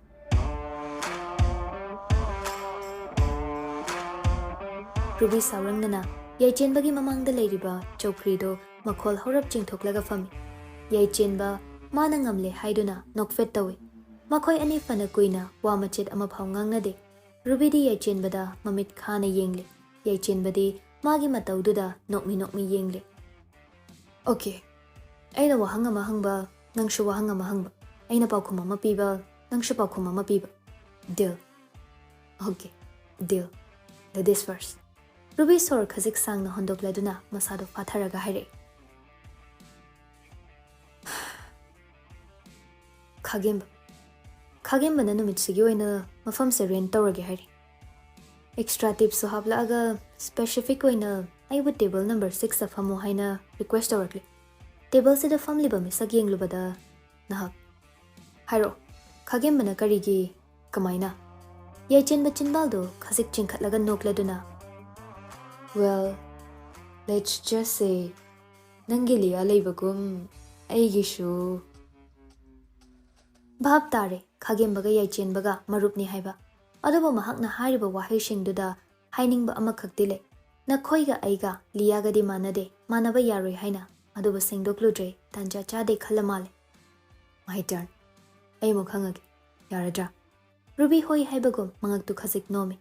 ꯔꯨꯕꯤ ꯁꯥꯎꯔꯪꯅꯅ ꯌꯥꯏꯆꯦꯟꯕꯒꯤ ꯃꯃꯥꯡꯗ ꯂꯩꯔꯤꯕ ꯆꯧꯀ꯭ꯔꯤꯗꯨ ꯃꯈꯣꯜ ꯍꯧꯔꯞ ꯆꯤꯡꯊꯣꯛꯂꯒ ꯐꯝꯃꯤ꯫ ꯌꯥꯏꯆꯦꯟꯕ ꯃꯥꯅ ꯉꯝꯂꯦ ꯍꯥꯏꯗꯨꯅ ꯅꯣꯛꯐꯦꯠ ꯇꯧꯏ꯫ ꯃꯈꯣꯏ ꯑꯅꯤ ꯐꯅ ꯀꯨꯏꯅ ꯋꯥ ꯃꯆꯦꯠ ꯑꯃꯐꯥꯎ ꯉꯥꯡꯅꯗꯦ꯫ ꯔꯨꯕꯤꯗꯤ ꯌꯥꯏꯆꯦꯟꯕꯗ ꯃꯃꯤꯠ ꯈꯥꯅ ꯌꯦꯡꯂꯤ꯫ ꯌꯥꯏꯆꯦꯟꯕꯗꯤ ꯃꯥꯒꯤ ꯃꯇꯧꯗꯨꯗ ꯅꯣꯛꯃꯤ ꯅꯣꯛꯃꯤ ꯌꯦꯡꯂꯤ꯫ "ꯑꯣꯀꯦ, ꯑꯩꯅ ꯋꯥꯍꯪ ꯑꯃ ꯍꯪꯕ, ꯅꯪꯁꯨ ꯋꯥꯍꯪ ꯑꯃ ꯍꯪꯕ, ꯑꯩꯅ ꯄꯥꯎꯈꯨꯝ ꯑꯃ ꯄꯤꯕ, ꯅꯪꯁꯨ ꯄꯥꯎꯈꯨꯝ ꯑꯃ ꯄꯤꯕ꯫ ꯗꯤꯜ?" "ꯑꯣꯀꯦ, ꯗꯤꯜ꯫ Ladies first." ꯔꯨꯕꯤ ꯁꯣꯔ ꯈꯖꯤꯛ ꯁꯥꯡꯅ ꯍꯣꯟꯗꯣꯛꯂꯗꯨꯅ ꯃꯁꯥꯗꯨ ꯐꯥꯊꯔꯒ ꯍꯥꯏꯔꯛꯏ꯫ "ꯈꯥꯒꯦꯝꯕ, ꯈꯥꯒꯦꯝꯕꯅ ꯅꯨꯃꯤꯠꯁꯤꯒꯤ ꯑꯣꯏꯅ ꯃꯐꯝꯁꯦ ꯔꯦꯟꯠ ꯇꯧꯔꯒꯦ ꯍꯥꯏꯔꯤ꯫ ꯑꯦꯛꯁꯇ꯭ꯔꯥ ꯇꯤꯞꯁꯨ ꯍꯥꯞꯂꯛꯑꯒ ꯁ꯭ꯄꯦꯁꯤꯐꯤꯛ ꯑꯣꯏꯅ ꯑꯩꯕꯨ ꯇꯦꯕꯜ ꯅꯝꯕꯔ ꯁꯤꯛꯁꯇ ꯐꯝꯃꯨ ꯍꯥꯏꯅ ꯔꯤꯀ꯭ꯋꯦꯁ ꯇꯧꯔꯛꯂꯤ꯫ ꯇꯦꯕꯜꯁꯤꯗ ꯐꯝꯂꯤꯕ ꯃꯤꯁꯛ ꯌꯦꯡꯂꯨꯕꯗ ꯅꯍꯥꯛ ꯍꯥꯏꯔꯛꯑꯣ, ꯈꯥꯒꯦꯝꯕꯅ ꯀꯔꯤꯒꯤ, ꯀꯃꯥꯏꯅ?" ꯌꯥꯏꯆꯦꯟꯕ ꯆꯤꯟꯕꯥꯜꯗꯨ ꯈꯖꯤꯛ ꯆꯤꯡꯈꯠꯂꯒ ꯅꯣꯛꯂꯗꯨꯅ, "Well, let's just say, ꯅꯪꯒꯤ ꯂꯤꯌꯥ ꯂꯩꯕꯒꯨꯝ ꯑꯩꯒꯤꯁꯨ꯫" ꯚꯥꯞ ꯇꯥꯔꯦ, ꯈꯥꯒꯦꯝꯕꯒ ꯌꯥꯏꯆꯦꯟꯕꯒ ꯃꯔꯨꯞꯅꯤ ꯍꯥꯏꯕ꯫ ꯑꯗꯨꯕꯨ ꯃꯍꯥꯛꯅ ꯍꯥꯏꯔꯤꯕ ꯋꯥꯍꯩꯁꯤꯡꯗꯨꯗ ꯍꯥꯏꯅꯤꯡꯕ ꯑꯃꯈꯛꯇꯤ ꯂꯩ꯫ "ꯅꯈꯣꯏꯒ ꯑꯩꯒ ꯂꯤꯌꯥꯒꯗꯤ ꯃꯥꯟꯅꯗꯦ, ꯃꯥꯟꯅꯕ ꯌꯥꯔꯣꯏ" ꯍꯥꯏꯅ꯫ ꯑꯗꯨꯕꯨ ꯁꯦꯡꯗꯣꯛꯂꯨꯗ꯭ꯔꯦ, ꯇꯥꯟꯖꯥ ꯆꯥꯗꯦ ꯈꯜꯂ ꯃꯥꯜꯂꯦ꯫ "My turn꯫ ꯑꯩ ꯑꯃꯨꯛ ꯍꯪꯉꯒꯦ, ꯌꯥꯔꯗ꯭ꯔꯥ?" ꯔꯨꯕꯤ ꯍꯣꯏ ꯍꯥꯏꯕꯒꯨꯝ ꯃꯉꯛꯇꯨ ꯈꯖꯤꯛ ꯅꯣꯝꯃꯤ꯫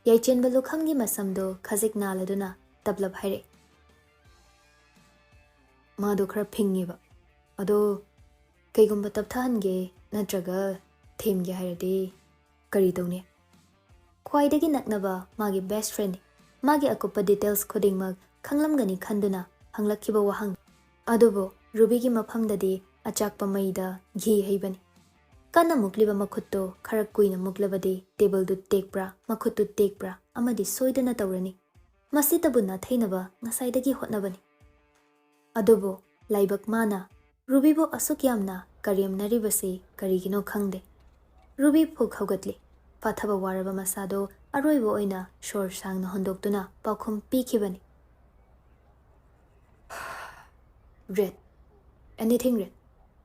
ꯌꯥꯏꯆꯦꯟꯕ ꯂꯨꯈꯝꯒꯤ ꯃꯁꯝꯗꯨ ꯈꯖꯤꯛ ꯅꯥꯜꯂꯗꯨꯅ ꯇꯞꯂꯞ ꯍꯥꯏꯔꯛꯏ꯫ ꯃꯥꯗꯣ ꯈꯔ ꯐꯤꯡꯉꯦꯕ꯫ ꯑꯗꯣ ꯀꯩꯒꯨꯝꯕ ꯇꯞꯊꯍꯟꯒꯦ ꯅꯠꯇ꯭ꯔꯒ ꯊꯦꯝꯒꯦ ꯍꯥꯏꯔꯗꯤ ꯀꯔꯤ ꯇꯧꯅꯤ? ꯈ꯭ꯋꯥꯏꯗꯒꯤ ꯅꯛꯅꯕ ꯃꯥꯒꯤ ꯕꯦꯁ ꯐ꯭ꯔꯦꯟꯅꯤ꯫ ꯃꯥꯒꯤ ꯑꯀꯨꯞꯄ ꯗꯤꯇꯦꯜꯁ ꯈꯨꯗꯤꯡꯃꯛ ꯈꯪꯂꯝꯒꯅꯤ ꯈꯟꯗꯨꯅ ꯍꯪꯂꯛꯈꯤꯕ ꯋꯥꯍꯪ꯫ ꯑꯗꯨꯕꯨ ꯔꯨꯕꯤꯒꯤ ꯃꯐꯝꯗꯗꯤ ꯑꯆꯥꯛꯄ ꯃꯩꯗ ꯘꯤ ꯍꯩꯕꯅꯤ꯫ ꯀꯟꯅ ꯃꯨꯛꯂꯤꯕ ꯃꯈꯨꯠꯇꯨ ꯈꯔ ꯀꯨꯏꯅ ꯃꯨꯛꯂꯕꯗꯤ ꯇꯦꯕꯜꯗꯨ ꯇꯦꯛꯄ꯭ꯔꯥ, ꯃꯈꯨꯠꯇꯨ ꯇꯦꯛꯄ꯭ꯔꯥ ꯑꯃꯗꯤ ꯁꯣꯏꯗꯅ ꯇꯧꯔꯅꯤ꯫ ꯃꯁꯤꯇꯕꯨ ꯅꯥꯊꯩꯅꯕ ꯉꯁꯥꯏꯗꯒꯤ ꯍꯣꯠꯅꯕꯅꯤ꯫ ꯑꯗꯨꯕꯨ ꯂꯥꯏꯕꯛ ꯃꯥꯅ ꯔꯨꯕꯤꯕꯨ ꯑꯁꯨꯛ ꯌꯥꯝꯅ ꯀꯔꯦꯝꯅꯔꯤꯕꯁꯤ ꯀꯔꯤꯒꯤꯅꯣ ꯈꯪꯗꯦ꯫ ꯔꯨꯕꯤ ꯐꯨꯛ ꯍꯧꯒꯠꯂꯤ꯫ ꯐꯥꯊꯕ ꯋꯥꯔꯕ ꯃꯁꯥꯗꯨ ꯑꯔꯣꯏꯕ ꯑꯣꯏꯅ ꯁꯣꯔ ꯁꯥꯡꯅ ꯍꯣꯟꯗꯣꯛꯇꯨꯅ ꯄꯥꯎꯈꯨꯝ ꯄꯤꯈꯤꯕꯅꯤ꯫ "Red꯫ Anything red꯫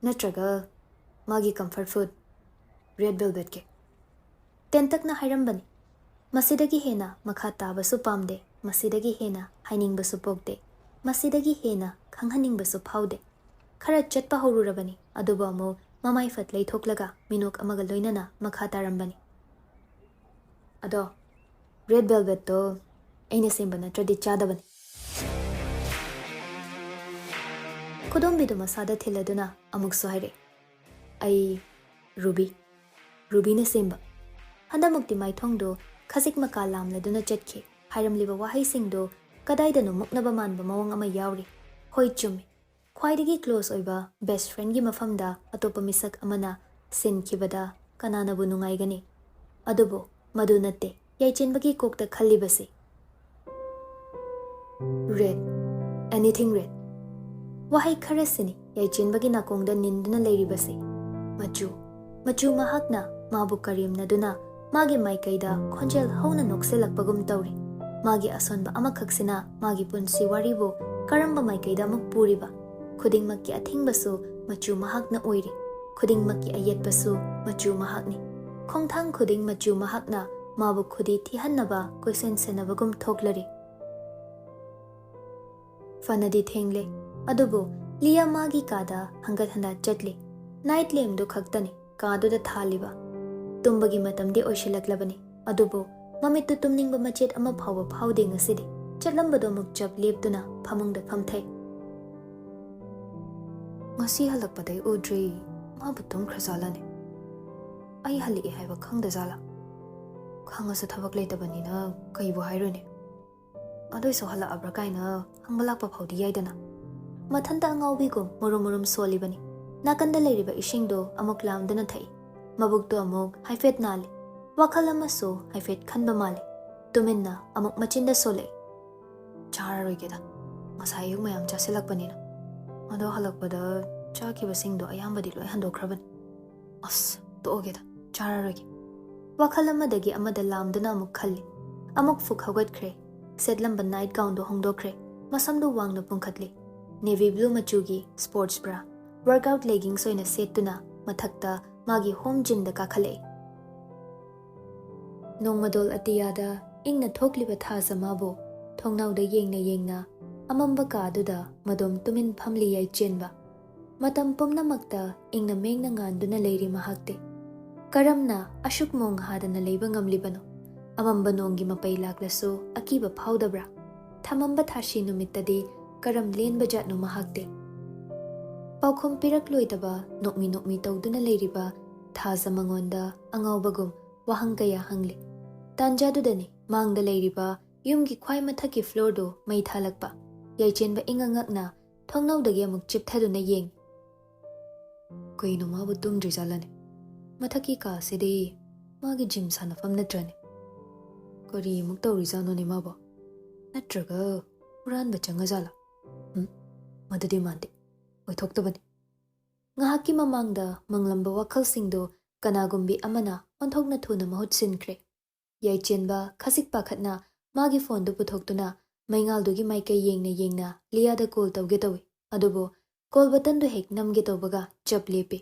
ꯅꯠꯇ꯭ꯔꯒ ꯃꯥꯒꯤ comfort food red velvetꯀꯤ꯫ ꯇꯦꯟꯇꯛꯅ ꯍꯥꯏꯔꯝꯕꯅꯤ꯫ ꯃꯁꯤꯗꯒꯤ ꯍꯦꯟꯅ ꯃꯈꯥ ꯇꯥꯕꯁꯨ ꯄꯥꯝꯗꯦ, ꯃꯁꯤꯗꯒꯤ ꯍꯦꯟꯅ ꯍꯥꯏꯅꯤꯡꯕꯁꯨ ꯄꯣꯛꯇꯦ, ꯃꯁꯤꯗꯒꯤ ꯍꯦꯟꯅ ꯈꯪꯍꯟꯅꯤꯡꯕꯁꯨ ꯐꯥꯎꯗꯦ꯫ ꯈꯔ ꯆꯠꯄ ꯍꯧꯔꯨꯔꯕꯅꯤ, ꯑꯗꯨꯕꯨ ꯑꯃꯨꯛ ꯃꯃꯥꯏ ꯐꯠ ꯂꯩꯊꯣꯛꯂꯒ ꯃꯤꯅꯣꯛ ꯑꯃꯒ ꯂꯣꯏꯅꯅ ꯃꯈꯥ ꯇꯥꯔꯝꯕꯅꯤ꯫ ꯑꯗꯣ, red velvetꯇꯣ ꯑꯩꯅ ꯁꯦꯝꯕ ꯅꯠꯇ꯭ꯔꯗꯤ ꯆꯥꯗꯕꯅꯤ꯫ ꯈꯨꯗꯣꯝꯕꯤꯗꯨ ꯃꯁꯥꯗ ꯊꯤꯜꯂꯗꯨꯅ ꯑꯃꯨꯛꯁꯨ ꯍꯥꯏꯔꯛꯏ, "ꯑꯩ ꯔꯨꯕꯤ, ꯔꯨꯕꯤꯅ ꯁꯦꯝꯕ꯫" ꯍꯟꯗꯛꯃꯨꯛꯇꯤ ꯃꯥꯏꯊꯣꯡꯗꯨ ꯈꯖꯤꯛ ꯃꯀꯥ ꯂꯥꯝꯂꯗꯨꯅ ꯆꯠꯈꯤ꯫ ꯍꯥꯏꯔꯝꯂꯤꯕ ꯋꯥꯍꯩꯁꯤꯡꯗꯨ ꯀꯗꯥꯏꯗꯅꯣ ꯃꯨꯛꯅꯕ ꯃꯥꯟꯕ ꯃꯑꯣꯡ ꯑꯃ ꯌꯥꯎꯔꯤ꯫ ꯍꯣꯏ, ꯆꯨꯝꯃꯤ꯫ ꯈ꯭ꯋꯥꯏꯗꯒꯤ close ꯑꯣꯏꯕ best friendꯒꯤ ꯃꯐꯝꯗ ꯑꯇꯣꯞꯄ ꯃꯤꯁꯛ ꯑꯃꯅ ꯁꯤꯟꯈꯤꯕꯗ ꯀꯅꯥꯅꯕꯨ ꯅꯨꯡꯉꯥꯏꯒꯅꯤ? ꯑꯗꯨꯕꯨ ꯃꯗꯨ ꯅꯠꯇꯦ ꯌꯥꯏꯆꯦꯟꯕꯒꯤ ꯀꯣꯛꯇ ꯈꯜꯂꯤꯕꯁꯤ꯫ Red, anything red꯫ ꯋꯥꯍꯩ ꯈꯔꯁꯤꯅꯤ ꯌꯥꯏꯆꯦꯟꯕꯒꯤ ꯅꯥꯀꯣꯡꯗ ꯅꯤꯟꯗꯨꯅ ꯂꯩꯔꯤꯕꯁꯤ꯫ ꯃꯆꯨ, ꯃꯆꯨ ꯃꯍꯥꯛꯅ ꯃꯥꯕꯨ ꯀꯔꯦꯝꯅꯗꯨꯅ ꯃꯥꯒꯤ ꯃꯥꯏꯀꯩꯗ ꯈꯣꯟꯖꯦꯜ ꯍꯧꯅ ꯅꯣꯛꯁꯤꯜꯂꯛꯄꯒꯨꯝ ꯇꯧꯔꯤ꯫ ꯃꯥꯒꯤ ꯑꯁꯣꯟꯕ ꯑꯃꯈꯛꯁꯤꯅ ꯃꯥꯒꯤ ꯄꯨꯟꯁꯤ ꯋꯥꯔꯤꯕꯨ ꯀꯔꯝꯕ ꯃꯥꯏꯀꯩꯗ ꯑꯃꯨꯛ ꯄꯨꯔꯤꯕ? ꯈꯨꯗꯤꯡꯃꯛꯀꯤ ꯑꯊꯤꯡꯕꯁꯨ ꯃꯆꯨ ꯃꯍꯥꯛꯅ ꯑꯣꯏꯔꯤ꯫ ꯈꯨꯗꯤꯡꯃꯛꯀꯤ ꯑꯌꯦꯠꯄꯁꯨ ꯃꯆꯨ ꯃꯍꯥꯛꯅꯤ꯫ ꯈꯣꯡꯊꯥꯡ ꯈꯨꯗꯤꯡ ꯃꯆꯨ ꯃꯍꯥꯛꯅ ꯃꯥꯕꯨ ꯈꯨꯗꯤ ꯊꯤꯍꯟꯅꯕ ꯀꯣꯏꯁꯦꯟ ꯁꯦꯟꯅꯕꯒꯨꯝ ꯊꯣꯛꯂꯔꯤ꯫ ꯐꯅꯗꯤ ꯊꯦꯡꯂꯦ, ꯑꯗꯨꯕꯨ ꯂꯤꯌꯥ ꯃꯥꯒꯤ ꯀꯥꯗ ꯍꯪꯒꯠ ꯍꯟꯗ ꯆꯠꯂꯤ꯫ Night lampꯗꯨ ꯈꯛꯇꯅꯤ ꯀꯥꯗꯨꯗ ꯊꯥꯜꯂꯤꯕ꯫ ꯇꯨꯝꯕꯒꯤ ꯃꯇꯝꯗꯤ ꯑꯣꯏꯁꯤꯜꯂꯛꯂꯕꯅꯤ, ꯑꯗꯨꯕꯨ ꯃꯃꯤꯠꯇꯨ ꯇꯨꯝꯅꯤꯡꯕ ꯃꯆꯦꯠ ꯑꯃ ꯐꯥꯎꯕ ꯐꯥꯎꯗꯦ ꯉꯁꯤꯗꯤ꯫ ꯆꯠꯂꯝꯕꯗꯨ ꯑꯃꯨꯛ ꯆꯞ ꯂꯦꯞꯇꯨꯅ ꯐꯃꯨꯡꯗ ꯐꯝꯊꯩ꯫ "ꯉꯁꯤ ꯍꯜꯂꯛꯄꯗꯩ ꯎꯗ꯭ꯔꯤ꯫ ꯃꯥꯕꯨ ꯇꯨꯝꯈ꯭ꯔꯖꯥꯠꯂꯅꯦ? ꯑꯩ ꯍꯜꯂꯛꯑꯦ ꯍꯥꯏꯕ ꯈꯪꯗꯖꯥꯠꯂꯥ? ꯈꯪꯉꯁꯨ ꯊꯕꯛ ꯂꯩꯇꯕꯅꯤꯅ ꯀꯩꯕꯨ ꯍꯥꯏꯔꯨꯅꯤ? ꯑꯗꯨꯏꯁꯨ ꯍꯜꯂꯛꯑꯕ꯭ꯔꯥ ꯀꯥꯏꯅ ꯍꯪꯕ ꯂꯥꯛꯄ ꯐꯥꯎꯗꯤ ꯌꯥꯏꯗꯅ꯫" ꯃꯊꯟꯇ ꯑꯉꯥꯎꯕꯤꯒꯨꯝ ꯃꯨꯔꯨꯝ ꯃꯨꯔꯨꯝ ꯁꯣꯜꯂꯤꯕꯅꯤ꯫ ꯅꯥꯀꯟꯗ ꯂꯩꯔꯤꯕ ꯏꯁꯤꯡꯗꯨ ꯑꯃꯨꯛ ꯂꯥꯝꯗꯨꯅ ꯊꯛꯏ꯫ ꯃꯕꯨꯛꯇꯨ ꯑꯃꯨꯛ ꯍꯥꯏꯐꯦꯠ ꯅꯥꯜꯂꯤ꯫ ꯋꯥꯈꯜ ꯑꯃꯁꯨ ꯍꯥꯏꯐꯦꯠ ꯈꯟꯕ ꯃꯥꯜꯂꯤ꯫ ꯇꯨꯃꯤꯟꯅ ꯑꯃꯨꯛ ꯃꯆꯤꯟꯗ ꯁꯣꯜꯂꯛꯏ, "ꯆꯥꯔꯔꯣꯏꯒꯦꯗ꯫ ꯉꯁꯥꯏ ꯑꯌꯨꯛ ꯃꯌꯥꯝ ꯆꯥꯁꯤꯜꯂꯛꯄꯅꯤꯅ꯫ ꯑꯗꯣ ꯍꯜꯂꯛꯄꯗ ꯆꯥꯈꯤꯕꯁꯤꯡꯗꯣ ꯑꯌꯥꯝꯕꯗꯤ ꯂꯣꯏ ꯍꯟꯗꯣꯛꯈ꯭ꯔꯕꯅꯤ꯫ ꯑꯁ, ꯇꯣꯛꯑꯒꯦꯗ, ꯆꯥꯔꯔꯣꯏꯒꯦ꯫" ꯋꯥꯈꯜ ꯑꯃꯗꯒꯤ ꯑꯃꯗ ꯂꯥꯝꯗꯨꯅ ꯑꯃꯨꯛ ꯈꯜꯂꯤ꯫ ꯑꯃꯨꯛ ꯐꯨꯛ ꯍꯧꯒꯠꯈ꯭ꯔꯦ꯫ ꯁꯦꯠꯂꯝꯕ night gownꯗꯨ ꯍꯣꯡꯗꯣꯛꯈ꯭ꯔꯦ꯫ ꯃꯁꯝꯗꯨ ꯋꯥꯡꯅ ꯄꯨꯡꯈꯠꯂꯤ꯫ Navy blue ꯃꯆꯨꯒꯤ sports bra, workout leggings ꯑꯣꯏꯅ ꯁꯦꯠꯇꯨꯅ ꯃꯊꯛꯇ ꯃꯥꯒꯤ ꯍꯣꯝ ꯖꯤꯝꯗ ꯀꯥꯈꯠꯂꯛꯏ꯫ ꯅꯣꯡꯃꯗꯣꯜ ꯑꯇꯤꯌꯥꯗ ꯏꯪꯅ ꯊꯣꯛꯂꯤꯕ ꯊꯥꯖ ꯃꯥꯕꯨ ꯊꯣꯡꯅꯥꯎꯗ ꯌꯦꯡꯅ ꯌꯦꯡꯅ ꯑꯃꯝꯕ ꯀꯥꯗꯨꯗ ꯃꯗꯣꯝ ꯇꯨꯃꯤꯟ ꯐꯝꯂꯤ ꯌꯥꯏꯆꯦꯟꯕ꯫ ꯃꯇꯝ ꯄꯨꯝꯅꯃꯛꯇ ꯏꯪꯅ ꯃꯦꯡꯅ ꯉꯥꯟꯗꯨꯅ ꯂꯩꯔꯤ ꯃꯍꯥꯛꯇꯤ꯫ ꯀꯔꯝꯅ ꯑꯁꯨꯛ ꯃꯣꯡ ꯍꯥꯗꯅ ꯂꯩꯕ ꯉꯝꯂꯤꯕꯅꯣ? ꯑꯃꯝꯕ ꯅꯣꯡꯒꯤ ꯃꯄꯩ ꯂꯥꯛꯂꯁꯨ ꯑꯀꯤꯕ ꯐꯥꯎꯗꯕ꯭ꯔꯥ? ꯊꯃꯝꯕ ꯊꯥꯁꯤ ꯅꯨꯃꯤꯠꯇꯗꯤ ꯀꯔꯝ ꯂꯦꯟꯕ ꯖꯥꯠꯅꯣ ꯃꯍꯥꯛꯇꯤ? ꯄꯥꯎꯈꯨꯝ ꯄꯤꯔꯛꯂꯣꯏꯗꯕ ꯅꯣꯛꯃꯤ ꯅꯣꯛꯃꯤ ꯇꯧꯗꯨꯅ ꯂꯩꯔꯤꯕ ꯊꯥꯖ ꯃꯉꯣꯟꯗ ꯑꯉꯥꯎꯕꯒꯨꯝ ꯋꯥꯍꯪ ꯀꯌꯥ ꯍꯪꯂꯤ꯫ ꯇꯥꯟꯖꯥꯗꯨꯗꯅꯤ ꯃꯥꯡꯗ ꯂꯩꯔꯤꯕ ꯌꯨꯝꯒꯤ ꯈ꯭ꯋꯥꯏ ꯃꯊꯛꯀꯤ ꯐ꯭ꯂꯣꯔꯗꯨ ꯃꯩ ꯊꯥꯜꯂꯛꯄ꯫ ꯌꯥꯏꯆꯦꯟꯕ ꯏꯉꯛ ꯉꯛꯅ ꯊꯣꯡꯅꯥꯎꯗꯒꯤ ꯑꯃꯨꯛ ꯆꯤꯞꯊꯗꯨꯅ ꯌꯦꯡꯉꯤ꯫ ꯀꯩꯅꯣ ꯃꯥꯕꯨ ꯇꯨꯝꯗ꯭ꯔꯤꯖꯥꯠꯂꯅꯦ? ꯃꯊꯛꯀꯤ ꯀꯥꯁꯤꯗꯤ ꯃꯥꯒꯤ ꯖꯤꯝ ꯁꯥꯟꯅꯐꯝ ꯅꯠꯇ꯭ꯔꯅꯦ? ꯀꯔꯤꯃꯨꯛ ꯇꯧꯔꯤꯖꯥꯠꯅꯣꯅꯦ ꯃꯥꯕꯣ? ꯅꯠꯇ꯭ꯔꯒ ꯍꯨꯔꯥꯟꯕ ꯆꯪꯉꯖꯥꯠꯂꯥ? ꯎꯝ, ꯃꯗꯨꯗꯤ ꯃꯥꯟꯗꯦ꯫ ꯑꯣꯏꯊꯣꯛꯇꯕꯅꯤ꯫ ꯉꯥꯏꯍꯥꯛꯀꯤ ꯃꯃꯥꯡꯗ ꯃꯪꯂꯝꯕ ꯋꯥꯈꯜꯁꯤꯡꯗꯨ ꯀꯅꯥꯒꯨꯝꯕꯤ ꯑꯃꯅ ꯑꯣꯟꯊꯣꯛꯅ ꯊꯨꯅ ꯃꯍꯨꯠ ꯁꯤꯟꯈ꯭ꯔꯦ꯫ ꯌꯥꯏꯆꯦꯟꯕ ꯈꯖꯤꯛ ꯄꯥꯈꯠꯅ ꯃꯥꯒꯤ ꯐꯣꯟꯗꯨ ꯄꯨꯊꯣꯛꯇꯨꯅ ꯃꯩꯉꯥꯜꯗꯨꯒꯤ ꯃꯥꯏꯀꯩ ꯌꯦꯡꯅ ꯌꯦꯡꯅ ꯂꯤꯌꯥꯗ ꯀꯣꯜ ꯇꯧꯒꯦ ꯇꯧꯏ꯫ ꯑꯗꯨꯕꯨ ꯀꯣꯜ ꯕꯇꯟꯗꯨ ꯍꯦꯛ ꯅꯝꯒꯦ ꯇꯧꯕꯒ ꯆꯞ ꯂꯦꯞꯄꯤ꯫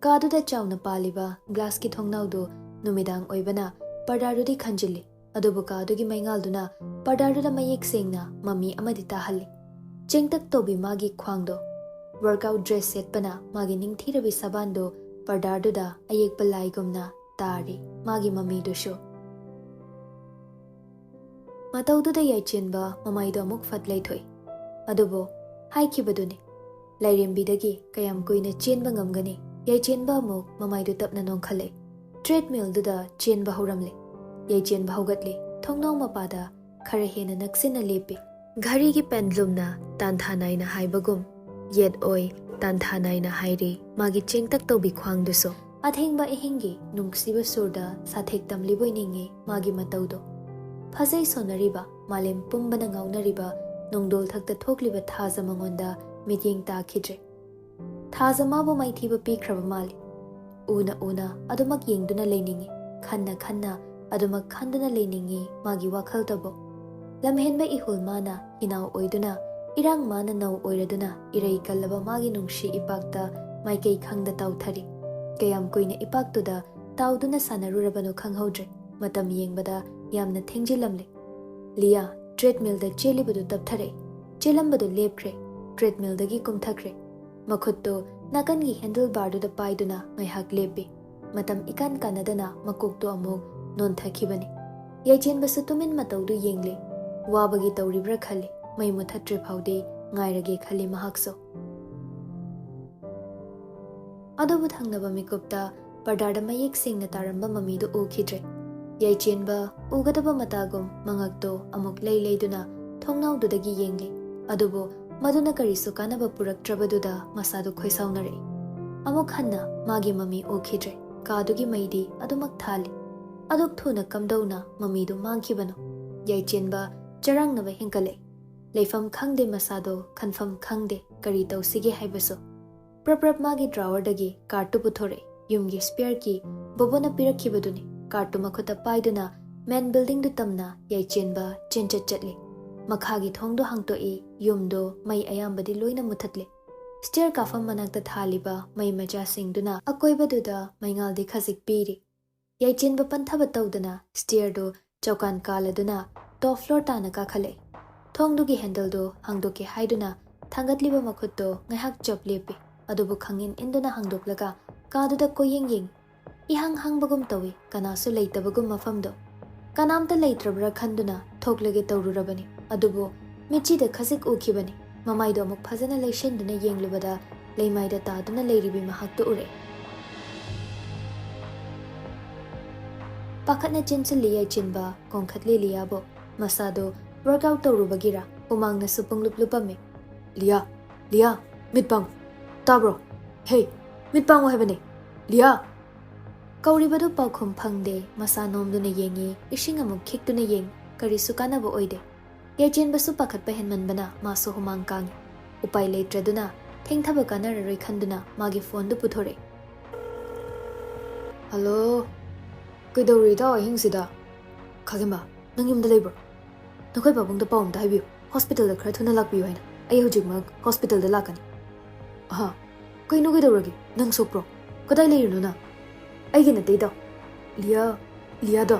ꯀꯥꯗꯨꯗ ꯆꯥꯎꯅ ꯄꯥꯜꯂꯤꯕ ꯒ꯭ꯂꯥꯁꯀꯤ ꯊꯣꯡꯅꯥꯎꯗꯨ ꯅꯨꯃꯤꯗꯥꯡ ꯑꯣꯏꯕꯅ ꯄꯔꯗꯥꯗꯨꯗꯤ ꯈꯟꯖꯤꯜꯂꯤ꯫ ꯑꯗꯨꯕꯨ ꯀꯥꯗꯨꯒꯤ ꯃꯩꯉꯥꯜꯗꯨꯅ ꯄꯔꯗꯥꯗꯨꯗ ꯃꯌꯦꯛ ꯁꯦꯡꯅ ꯃꯃꯤ ꯑꯃꯗꯤ ꯇꯥꯍꯜꯂꯤ꯫ ꯆꯦꯡꯇꯛ ꯇꯧꯕꯤ ꯃꯥꯒꯤ ꯈ꯭ꯋꯥꯡꯗꯣ꯫ ꯋꯥꯔꯛꯑꯥꯎꯠ ꯗ꯭ꯔꯦꯁ ꯁꯦꯠꯄꯅ ꯃꯥꯒꯤ ꯅꯤꯡꯊꯤꯔꯕꯤ ꯁꯕꯥꯟꯗꯨ ꯄꯔꯗꯥꯗꯨꯗ ꯑꯌꯦꯛꯄ ꯂꯥꯏꯒꯨꯝꯅ ꯇꯥꯔꯤ꯫ ꯃꯥꯒꯤ ꯃꯃꯤꯗꯨꯁꯨ꯫ ꯃꯇꯧꯗꯨꯗ ꯌꯥꯏꯆꯦꯟꯕ ꯃꯃꯥꯏꯗꯣ ꯑꯃꯨꯛ ꯐꯠ ꯂꯩꯊꯣꯛꯏ꯫ ꯑꯗꯨꯕꯨ ꯍꯥꯏꯈꯤꯕꯗꯨꯅꯤ, ꯂꯥꯏꯔꯦꯝꯕꯤꯗꯒꯤ ꯀꯌꯥꯝ ꯀꯨꯏꯅ ꯆꯦꯟꯕ ꯉꯝꯒꯅꯤ? ꯌꯥꯏꯆꯦꯟꯕ ꯑꯃꯨꯛ ꯃꯃꯥꯏꯗꯨ ꯇꯞꯅ ꯅꯣꯡꯈꯠꯂꯛꯏ꯫ ꯇ꯭ꯔꯦꯗꯃꯤꯜꯗꯨꯗ ꯆꯦꯟꯕ ꯍꯧꯔꯝꯂꯦ꯫ ꯌꯥꯏꯆꯦꯟꯕ ꯍꯧꯒꯠꯂꯤ꯫ ꯊꯣꯡꯅꯥꯎ ꯃꯄꯥꯗ ꯈꯔ ꯍꯦꯟꯅ ꯅꯛꯁꯤꯟꯅ ꯂꯦꯞꯄꯤ꯫ ꯘꯔꯤꯒꯤ ꯄꯦꯟꯗ꯭ꯂꯨꯝꯅ ꯇꯥꯟꯊꯥ ꯅꯥꯏꯅ ꯍꯥꯏꯕꯒꯨꯝ, ꯌꯦꯠ ꯑꯣꯏ ꯇꯥꯟꯊꯥ ꯅꯥꯏꯅ ꯍꯥꯏꯔꯤ ꯃꯥꯒꯤ ꯆꯦꯡꯇꯛ ꯇꯧꯕꯤ ꯈ꯭ꯋꯥꯡꯗꯨꯁꯨ꯫ ꯑꯊꯦꯡꯕ ꯑꯍꯤꯡꯒꯤ ꯅꯨꯡꯁꯤꯕ ꯁꯨꯔꯗ ꯁꯥꯊꯦꯛ ꯇꯝꯂꯤꯕꯣꯏ ꯅꯤꯡꯉꯤ ꯃꯥꯒꯤ ꯃꯇꯧꯗꯣ꯫ ꯐꯖꯩ ꯁꯣꯟꯅꯔꯤꯕ, ꯃꯥꯂꯦꯝ ꯄꯨꯝꯕꯅ ꯉꯥꯎꯅꯔꯤꯕ ꯅꯣꯡꯗꯣꯜ ꯊꯛꯇ ꯊꯣꯛꯂꯤꯕ ꯊꯥꯖ ꯃꯉꯣꯟꯗ ꯃꯤꯠꯌꯦꯡ ꯇꯥꯈꯤꯗ꯭ꯔꯦ꯫ ꯊꯥꯖ ꯃꯥꯕꯨ ꯃꯥꯏꯊꯤꯕ ꯄꯤꯈ꯭ꯔꯕ ꯃꯥꯜꯂꯤ꯫ ꯎꯅ ꯎꯅ ꯑꯗꯨꯃꯛ ꯌꯦꯡꯗꯨꯅ ꯂꯩꯅꯤꯡꯉꯤ, ꯈꯟꯅ ꯈꯟꯅ ꯑꯗꯨꯃꯛ ꯈꯟꯗꯨꯅ ꯂꯩꯅꯤꯡꯉꯤ ꯃꯥꯒꯤ ꯋꯥꯈꯜꯗꯕꯨ꯫ ꯂꯝꯍꯦꯟꯕ ꯏꯍꯨꯜ ꯃꯥꯅ ꯍꯤꯅꯥꯎ ꯑꯣꯏꯗꯨꯅ ꯏꯔꯥꯡ ꯃꯥꯅ ꯅꯧ ꯑꯣꯏꯔꯗꯨꯅ ꯏꯔꯩ ꯀꯜꯂꯕ ꯃꯥꯒꯤ ꯅꯨꯡꯁꯤ ꯏꯄꯥꯛꯇ ꯃꯥꯏꯀꯩ ꯈꯪꯗ ꯇꯥꯎꯊꯔꯤ꯫ ꯀꯌꯥꯝ ꯀꯨꯏꯅ ꯏꯄꯥꯛꯇꯨꯗ ꯇꯥꯎꯗꯨꯅ ꯁꯥꯟꯅꯔꯨꯔꯕꯅꯣ ꯈꯪꯍꯧꯗ꯭ꯔꯦ꯫ ꯃꯇꯝ ꯌꯦꯡꯕꯗ ꯌꯥꯝꯅ ꯊꯦꯡꯖꯤꯜꯂꯝꯂꯦ꯫ ꯂꯤꯌꯥ ꯇ꯭ꯔꯦꯗꯃꯤꯜꯗ ꯆꯦꯜꯂꯤꯕꯗꯨ ꯇꯞꯊꯔꯛꯏ꯫ ꯆꯦꯜꯂꯝꯕꯗꯨ ꯂꯦꯞꯈ꯭ꯔꯦ꯫ ꯇ꯭ꯔꯦꯗꯃꯤꯜꯗꯒꯤ ꯀꯨꯝꯊꯈ꯭ꯔꯦ꯫ ꯃꯈꯨꯠꯇꯨ ꯅꯥꯀꯟꯒꯤ ꯍꯦꯟꯗꯜ ꯕꯥꯔꯗꯨꯗ ꯄꯥꯏꯗꯨꯅ ꯉꯥꯏꯍꯥꯛ ꯂꯦꯞꯄꯤ꯫ ꯃꯇꯝ ꯏꯀꯥꯟ ꯀꯥꯟꯅꯗꯅ ꯃꯀꯣꯛꯇꯨ ꯑꯃꯨꯛ ꯅꯣꯟꯊꯈꯤꯕꯅꯤ꯫ ꯌꯥꯏꯆꯦꯟꯕꯁꯨ ꯇꯨꯃꯤꯟ ꯃꯇꯧꯗꯨ ꯌꯦꯡꯂꯤ꯫ ꯋꯥꯕꯒꯤ ꯇꯧꯔꯤꯕ꯭ꯔꯥ ꯈꯜꯂꯤ꯫ ꯃꯩ ꯃꯨꯊꯠꯇ꯭ꯔꯤ ꯐꯥꯎꯗꯤ ꯉꯥꯏꯔꯒꯦ ꯈꯜꯂꯤ ꯃꯍꯥꯛꯁꯨ꯫ ꯑꯗꯨꯕꯨ ꯊꯪꯅꯕ ꯃꯤꯀꯨꯞꯇ ꯄꯔꯗꯥꯗ ꯃꯌꯦꯛ ꯁꯦꯡꯅ ꯇꯥꯔꯝꯕ ꯃꯃꯤꯗꯨ ꯎꯈꯤꯗ꯭ꯔꯦ꯫ ꯌꯥꯏꯆꯦꯟꯕ ꯎꯒꯗꯕ ꯃꯇꯥꯒꯨꯝ ꯃꯉꯛꯇꯣ ꯑꯃꯨꯛ ꯂꯩ ꯂꯩꯗꯨꯅ ꯊꯣꯡꯅꯥꯎꯗꯨꯗꯒꯤ ꯌꯦꯡꯂꯤ꯫ ꯑꯗꯨꯕꯨ ꯃꯗꯨꯅ ꯀꯔꯤꯁꯨ ꯀꯥꯟꯅꯕ ꯄꯨꯔꯛꯇ꯭ꯔꯕꯗꯨꯗ ꯃꯁꯥꯗꯨ ꯈꯣꯏꯁꯥꯎꯅꯔꯛꯏ꯫ ꯑꯃꯨꯛ ꯍꯟꯅ ꯃꯥꯒꯤ ꯃꯃꯤ ꯎꯈꯤꯗ꯭ꯔꯦ꯫ ꯀꯥꯗꯨꯒꯤ ꯃꯩꯗꯤ ꯑꯗꯨꯃꯛ ꯊꯥꯜꯂꯤ꯫ ꯑꯗꯨꯛ ꯊꯨꯅ ꯀꯝꯗꯧꯅ ꯃꯃꯤꯗꯨ ꯃꯥꯡꯈꯤꯕꯅꯣ? ꯌꯥꯏꯆꯦꯟꯕ ꯆꯔꯥꯡꯅꯕ ꯍꯦꯟꯒꯠꯂꯛꯏ꯫ ꯂꯩꯐꯝ ꯈꯪꯗꯦ ꯃꯁꯥꯗꯣ, ꯈꯟꯐꯝ ꯈꯪꯗꯦ ꯀꯔꯤ ꯇꯧꯁꯤꯒꯦ ꯍꯥꯏꯕꯁꯨ꯫ ꯄ꯭ꯔꯞ ꯄ꯭ꯔꯞ ꯃꯥꯒꯤ ꯗ꯭ꯔꯥꯋꯔꯗꯒꯤ ꯀꯥꯔꯠꯇꯨ ꯄꯨꯊꯣꯔꯛꯏ꯫ ꯌꯨꯝꯒꯤ ꯁ꯭ꯄꯦꯌꯔ ꯀꯤ ꯕꯣꯕꯣꯅ ꯄꯤꯔꯛꯈꯤꯕꯗꯨꯅꯤ꯫ ꯀꯥꯔꯠꯇꯨ ꯃꯈꯨꯠꯇ ꯄꯥꯏꯗꯨꯅ ꯃꯦꯟ ꯕꯤꯜꯗꯤꯡꯗꯨ ꯇꯝꯅ ꯌꯥꯏꯆꯦꯟꯕ ꯆꯦꯟꯆꯠ ꯆꯠꯂꯤ꯫ ꯃꯈꯥꯒꯤ ꯊꯣꯡꯗꯨ ꯍꯥꯡꯇꯣꯛꯏ꯫ ꯌꯨꯝꯗꯣ ꯃꯩ ꯑꯌꯥꯝꯕꯗꯤ ꯂꯣꯏꯅ ꯃꯨꯊꯠꯂꯦ꯫ ꯁ꯭ꯇꯦꯌꯔ ꯀꯥꯐꯝ ꯃꯅꯥꯛꯇ ꯊꯥꯜꯂꯤꯕ ꯃꯩ ꯃꯆꯥꯁꯤꯡꯗꯨꯅ ꯑꯀꯣꯏꯕꯗꯨꯗ ꯃꯩꯉꯥꯜꯗꯤ ꯈꯖꯤꯛ ꯄꯤꯔꯤ꯫ ꯌꯥꯏꯆꯦꯟꯕ ꯄꯟꯊꯕ ꯇꯧꯗꯅ ꯁ꯭ꯇꯦꯌꯔꯗꯨ ꯆꯧꯀꯥꯟ ꯀꯥꯜꯂꯗꯨꯅ ꯇꯣꯞ ꯐ꯭ꯂꯣꯔ ꯇꯥꯅ ꯀꯥꯈꯠꯂꯛꯏ꯫ ꯊꯣꯡꯗꯨꯒꯤ ꯍꯦꯟꯗꯜꯗꯨ ꯍꯥꯡꯗꯣꯛꯀꯦ ꯍꯥꯏꯗꯨꯅ ꯊꯥꯡꯒꯠꯂꯤꯕ ꯃꯈꯨꯠꯇꯣ ꯉꯥꯏꯍꯥꯛ ꯆꯞ ꯂꯦꯞꯄꯤ꯫ ꯑꯗꯨꯕꯨ ꯈꯪꯏꯟ ꯏꯟꯗꯨꯅ ꯍꯥꯡꯗꯣꯛꯂꯒ ꯀꯥꯗꯨꯗ ꯀꯣꯏꯌꯦꯡ ꯌꯦꯡꯏ꯫ ꯏꯍꯥꯡ ꯍꯥꯡꯕꯒꯨꯝ ꯇꯧꯏ, ꯀꯅꯥꯁꯨ ꯂꯩꯇꯕꯒꯨꯝ ꯃꯐꯝꯗꯣ꯫ ꯀꯅꯥꯝꯇ ꯂꯩꯇ꯭ꯔꯕ꯭ꯔꯥ ꯈꯟꯗꯨꯅ ꯊꯣꯛꯂꯒꯦ ꯇꯧꯔꯨꯔꯕꯅꯤ꯫ ꯑꯗꯨꯕꯨ ꯃꯤꯠꯆꯤꯗ ꯈꯖꯤꯛ ꯎꯈꯤꯕꯅꯤ꯫ ꯃꯃꯥꯏꯗꯣ ꯑꯃꯨꯛ ꯐꯖꯅ ꯂꯩꯁꯤꯟꯗꯨꯅ ꯌꯦꯡꯂꯨꯕꯗ ꯂꯩꯃꯥꯏꯗ ꯇꯥꯗꯨꯅ ꯂꯩꯔꯤꯕꯤ ꯃꯍꯥꯛꯇꯨ ꯎꯔꯛꯏ꯫ ꯄꯥꯈꯠꯅ ꯆꯦꯟꯁꯤꯜꯂꯤ ꯌꯥꯏꯆꯦꯟꯕ, ꯀꯣꯟꯈꯠꯂꯤ ꯂꯤꯌꯥꯕꯨ꯫ ꯃꯁꯥꯗꯣ ꯋꯔꯛ ꯑꯥꯎꯠ ꯇꯧꯔꯨꯕꯒꯤꯔꯥ ꯍꯨꯃꯥꯡꯅꯁꯨ ꯄꯨꯡꯂꯨꯞ ꯂꯨꯞꯄꯝꯃꯤ꯫ "ꯂꯤꯌꯥ, ꯂꯤꯌꯥ, ꯃꯤꯠ ꯄꯥꯡꯉꯨ꯫ ꯇꯥꯕ꯭ꯔꯣ? ꯍꯦ, ꯃꯤꯠ ꯄꯥꯡꯉꯨ ꯍꯥꯏꯕꯅꯦ꯫ ꯂꯤꯌꯥ!" ꯀꯧꯔꯤꯕꯗꯨ ꯄꯥꯎꯈꯨꯝ ꯐꯪꯗꯦ꯫ ꯃꯁꯥ ꯅꯣꯝꯗꯨꯅ ꯌꯦꯡꯉꯤ, ꯏꯁꯤꯡ ꯑꯃꯨꯛ ꯈꯤꯛꯇꯨꯅ ꯌꯦꯡꯉꯤ꯫ ꯀꯔꯤꯁꯨ ꯀꯥꯟꯅꯕ ꯑꯣꯏꯗꯦ꯫ ꯌꯥꯏꯆꯦꯟꯕꯁꯨ ꯄꯥꯈꯠꯄ ꯍꯦꯟꯃꯟꯕꯅ ꯃꯥꯁꯨ ꯍꯨꯃꯥꯡ ꯀꯥꯡꯉꯤ꯫ ꯎꯄꯥꯏ ꯂꯩꯇ꯭ꯔꯗꯨꯅ ꯊꯦꯡꯊꯕ ꯀꯥꯟꯅꯔꯔꯣꯏ ꯈꯟꯗꯨꯅ ꯃꯥꯒꯤ ꯐꯣꯟꯗꯨ ꯄꯨꯊꯣꯔꯛꯏ꯫ "ꯍꯜꯂꯣ, ꯀꯩꯗꯧꯔꯤ ꯏꯇꯥꯎ ꯑꯍꯤꯡꯁꯤꯗ? ꯈꯥꯒꯦꯝꯕ, ꯅꯪ ꯌꯨꯝꯗ ꯂꯩꯕ꯭ꯔꯣ? ꯅꯈꯣꯏ ꯄꯥꯕꯨꯡꯗ ꯄꯥꯎ ꯑꯝꯇ ꯍꯥꯏꯕꯤꯌꯨ꯫ ꯍꯣꯁꯄꯤꯇꯥꯜꯗ ꯈꯔ ꯊꯨꯅ ꯂꯥꯛꯄꯤꯌꯨ ꯍꯥꯏꯅ꯫ ꯑꯩ ꯍꯧꯖꯤꯛꯃꯛ ꯍꯣꯁꯄꯤꯇꯥꯜꯗ ꯂꯥꯛꯀꯅꯤ꯫ ꯑꯍꯥ, ꯀꯩꯅꯣ, ꯀꯩꯗꯧꯔꯒꯦ? ꯅꯪ ꯁꯣꯛꯄ꯭ꯔꯣ? ꯀꯗꯥꯏ ꯂꯩꯔꯤꯅꯣ ꯅꯪ? ꯑꯩꯒꯤ ꯅꯠꯇꯦꯗꯣ꯫ ꯂꯤꯌꯥ, ꯂꯤꯌꯥꯗꯣ꯫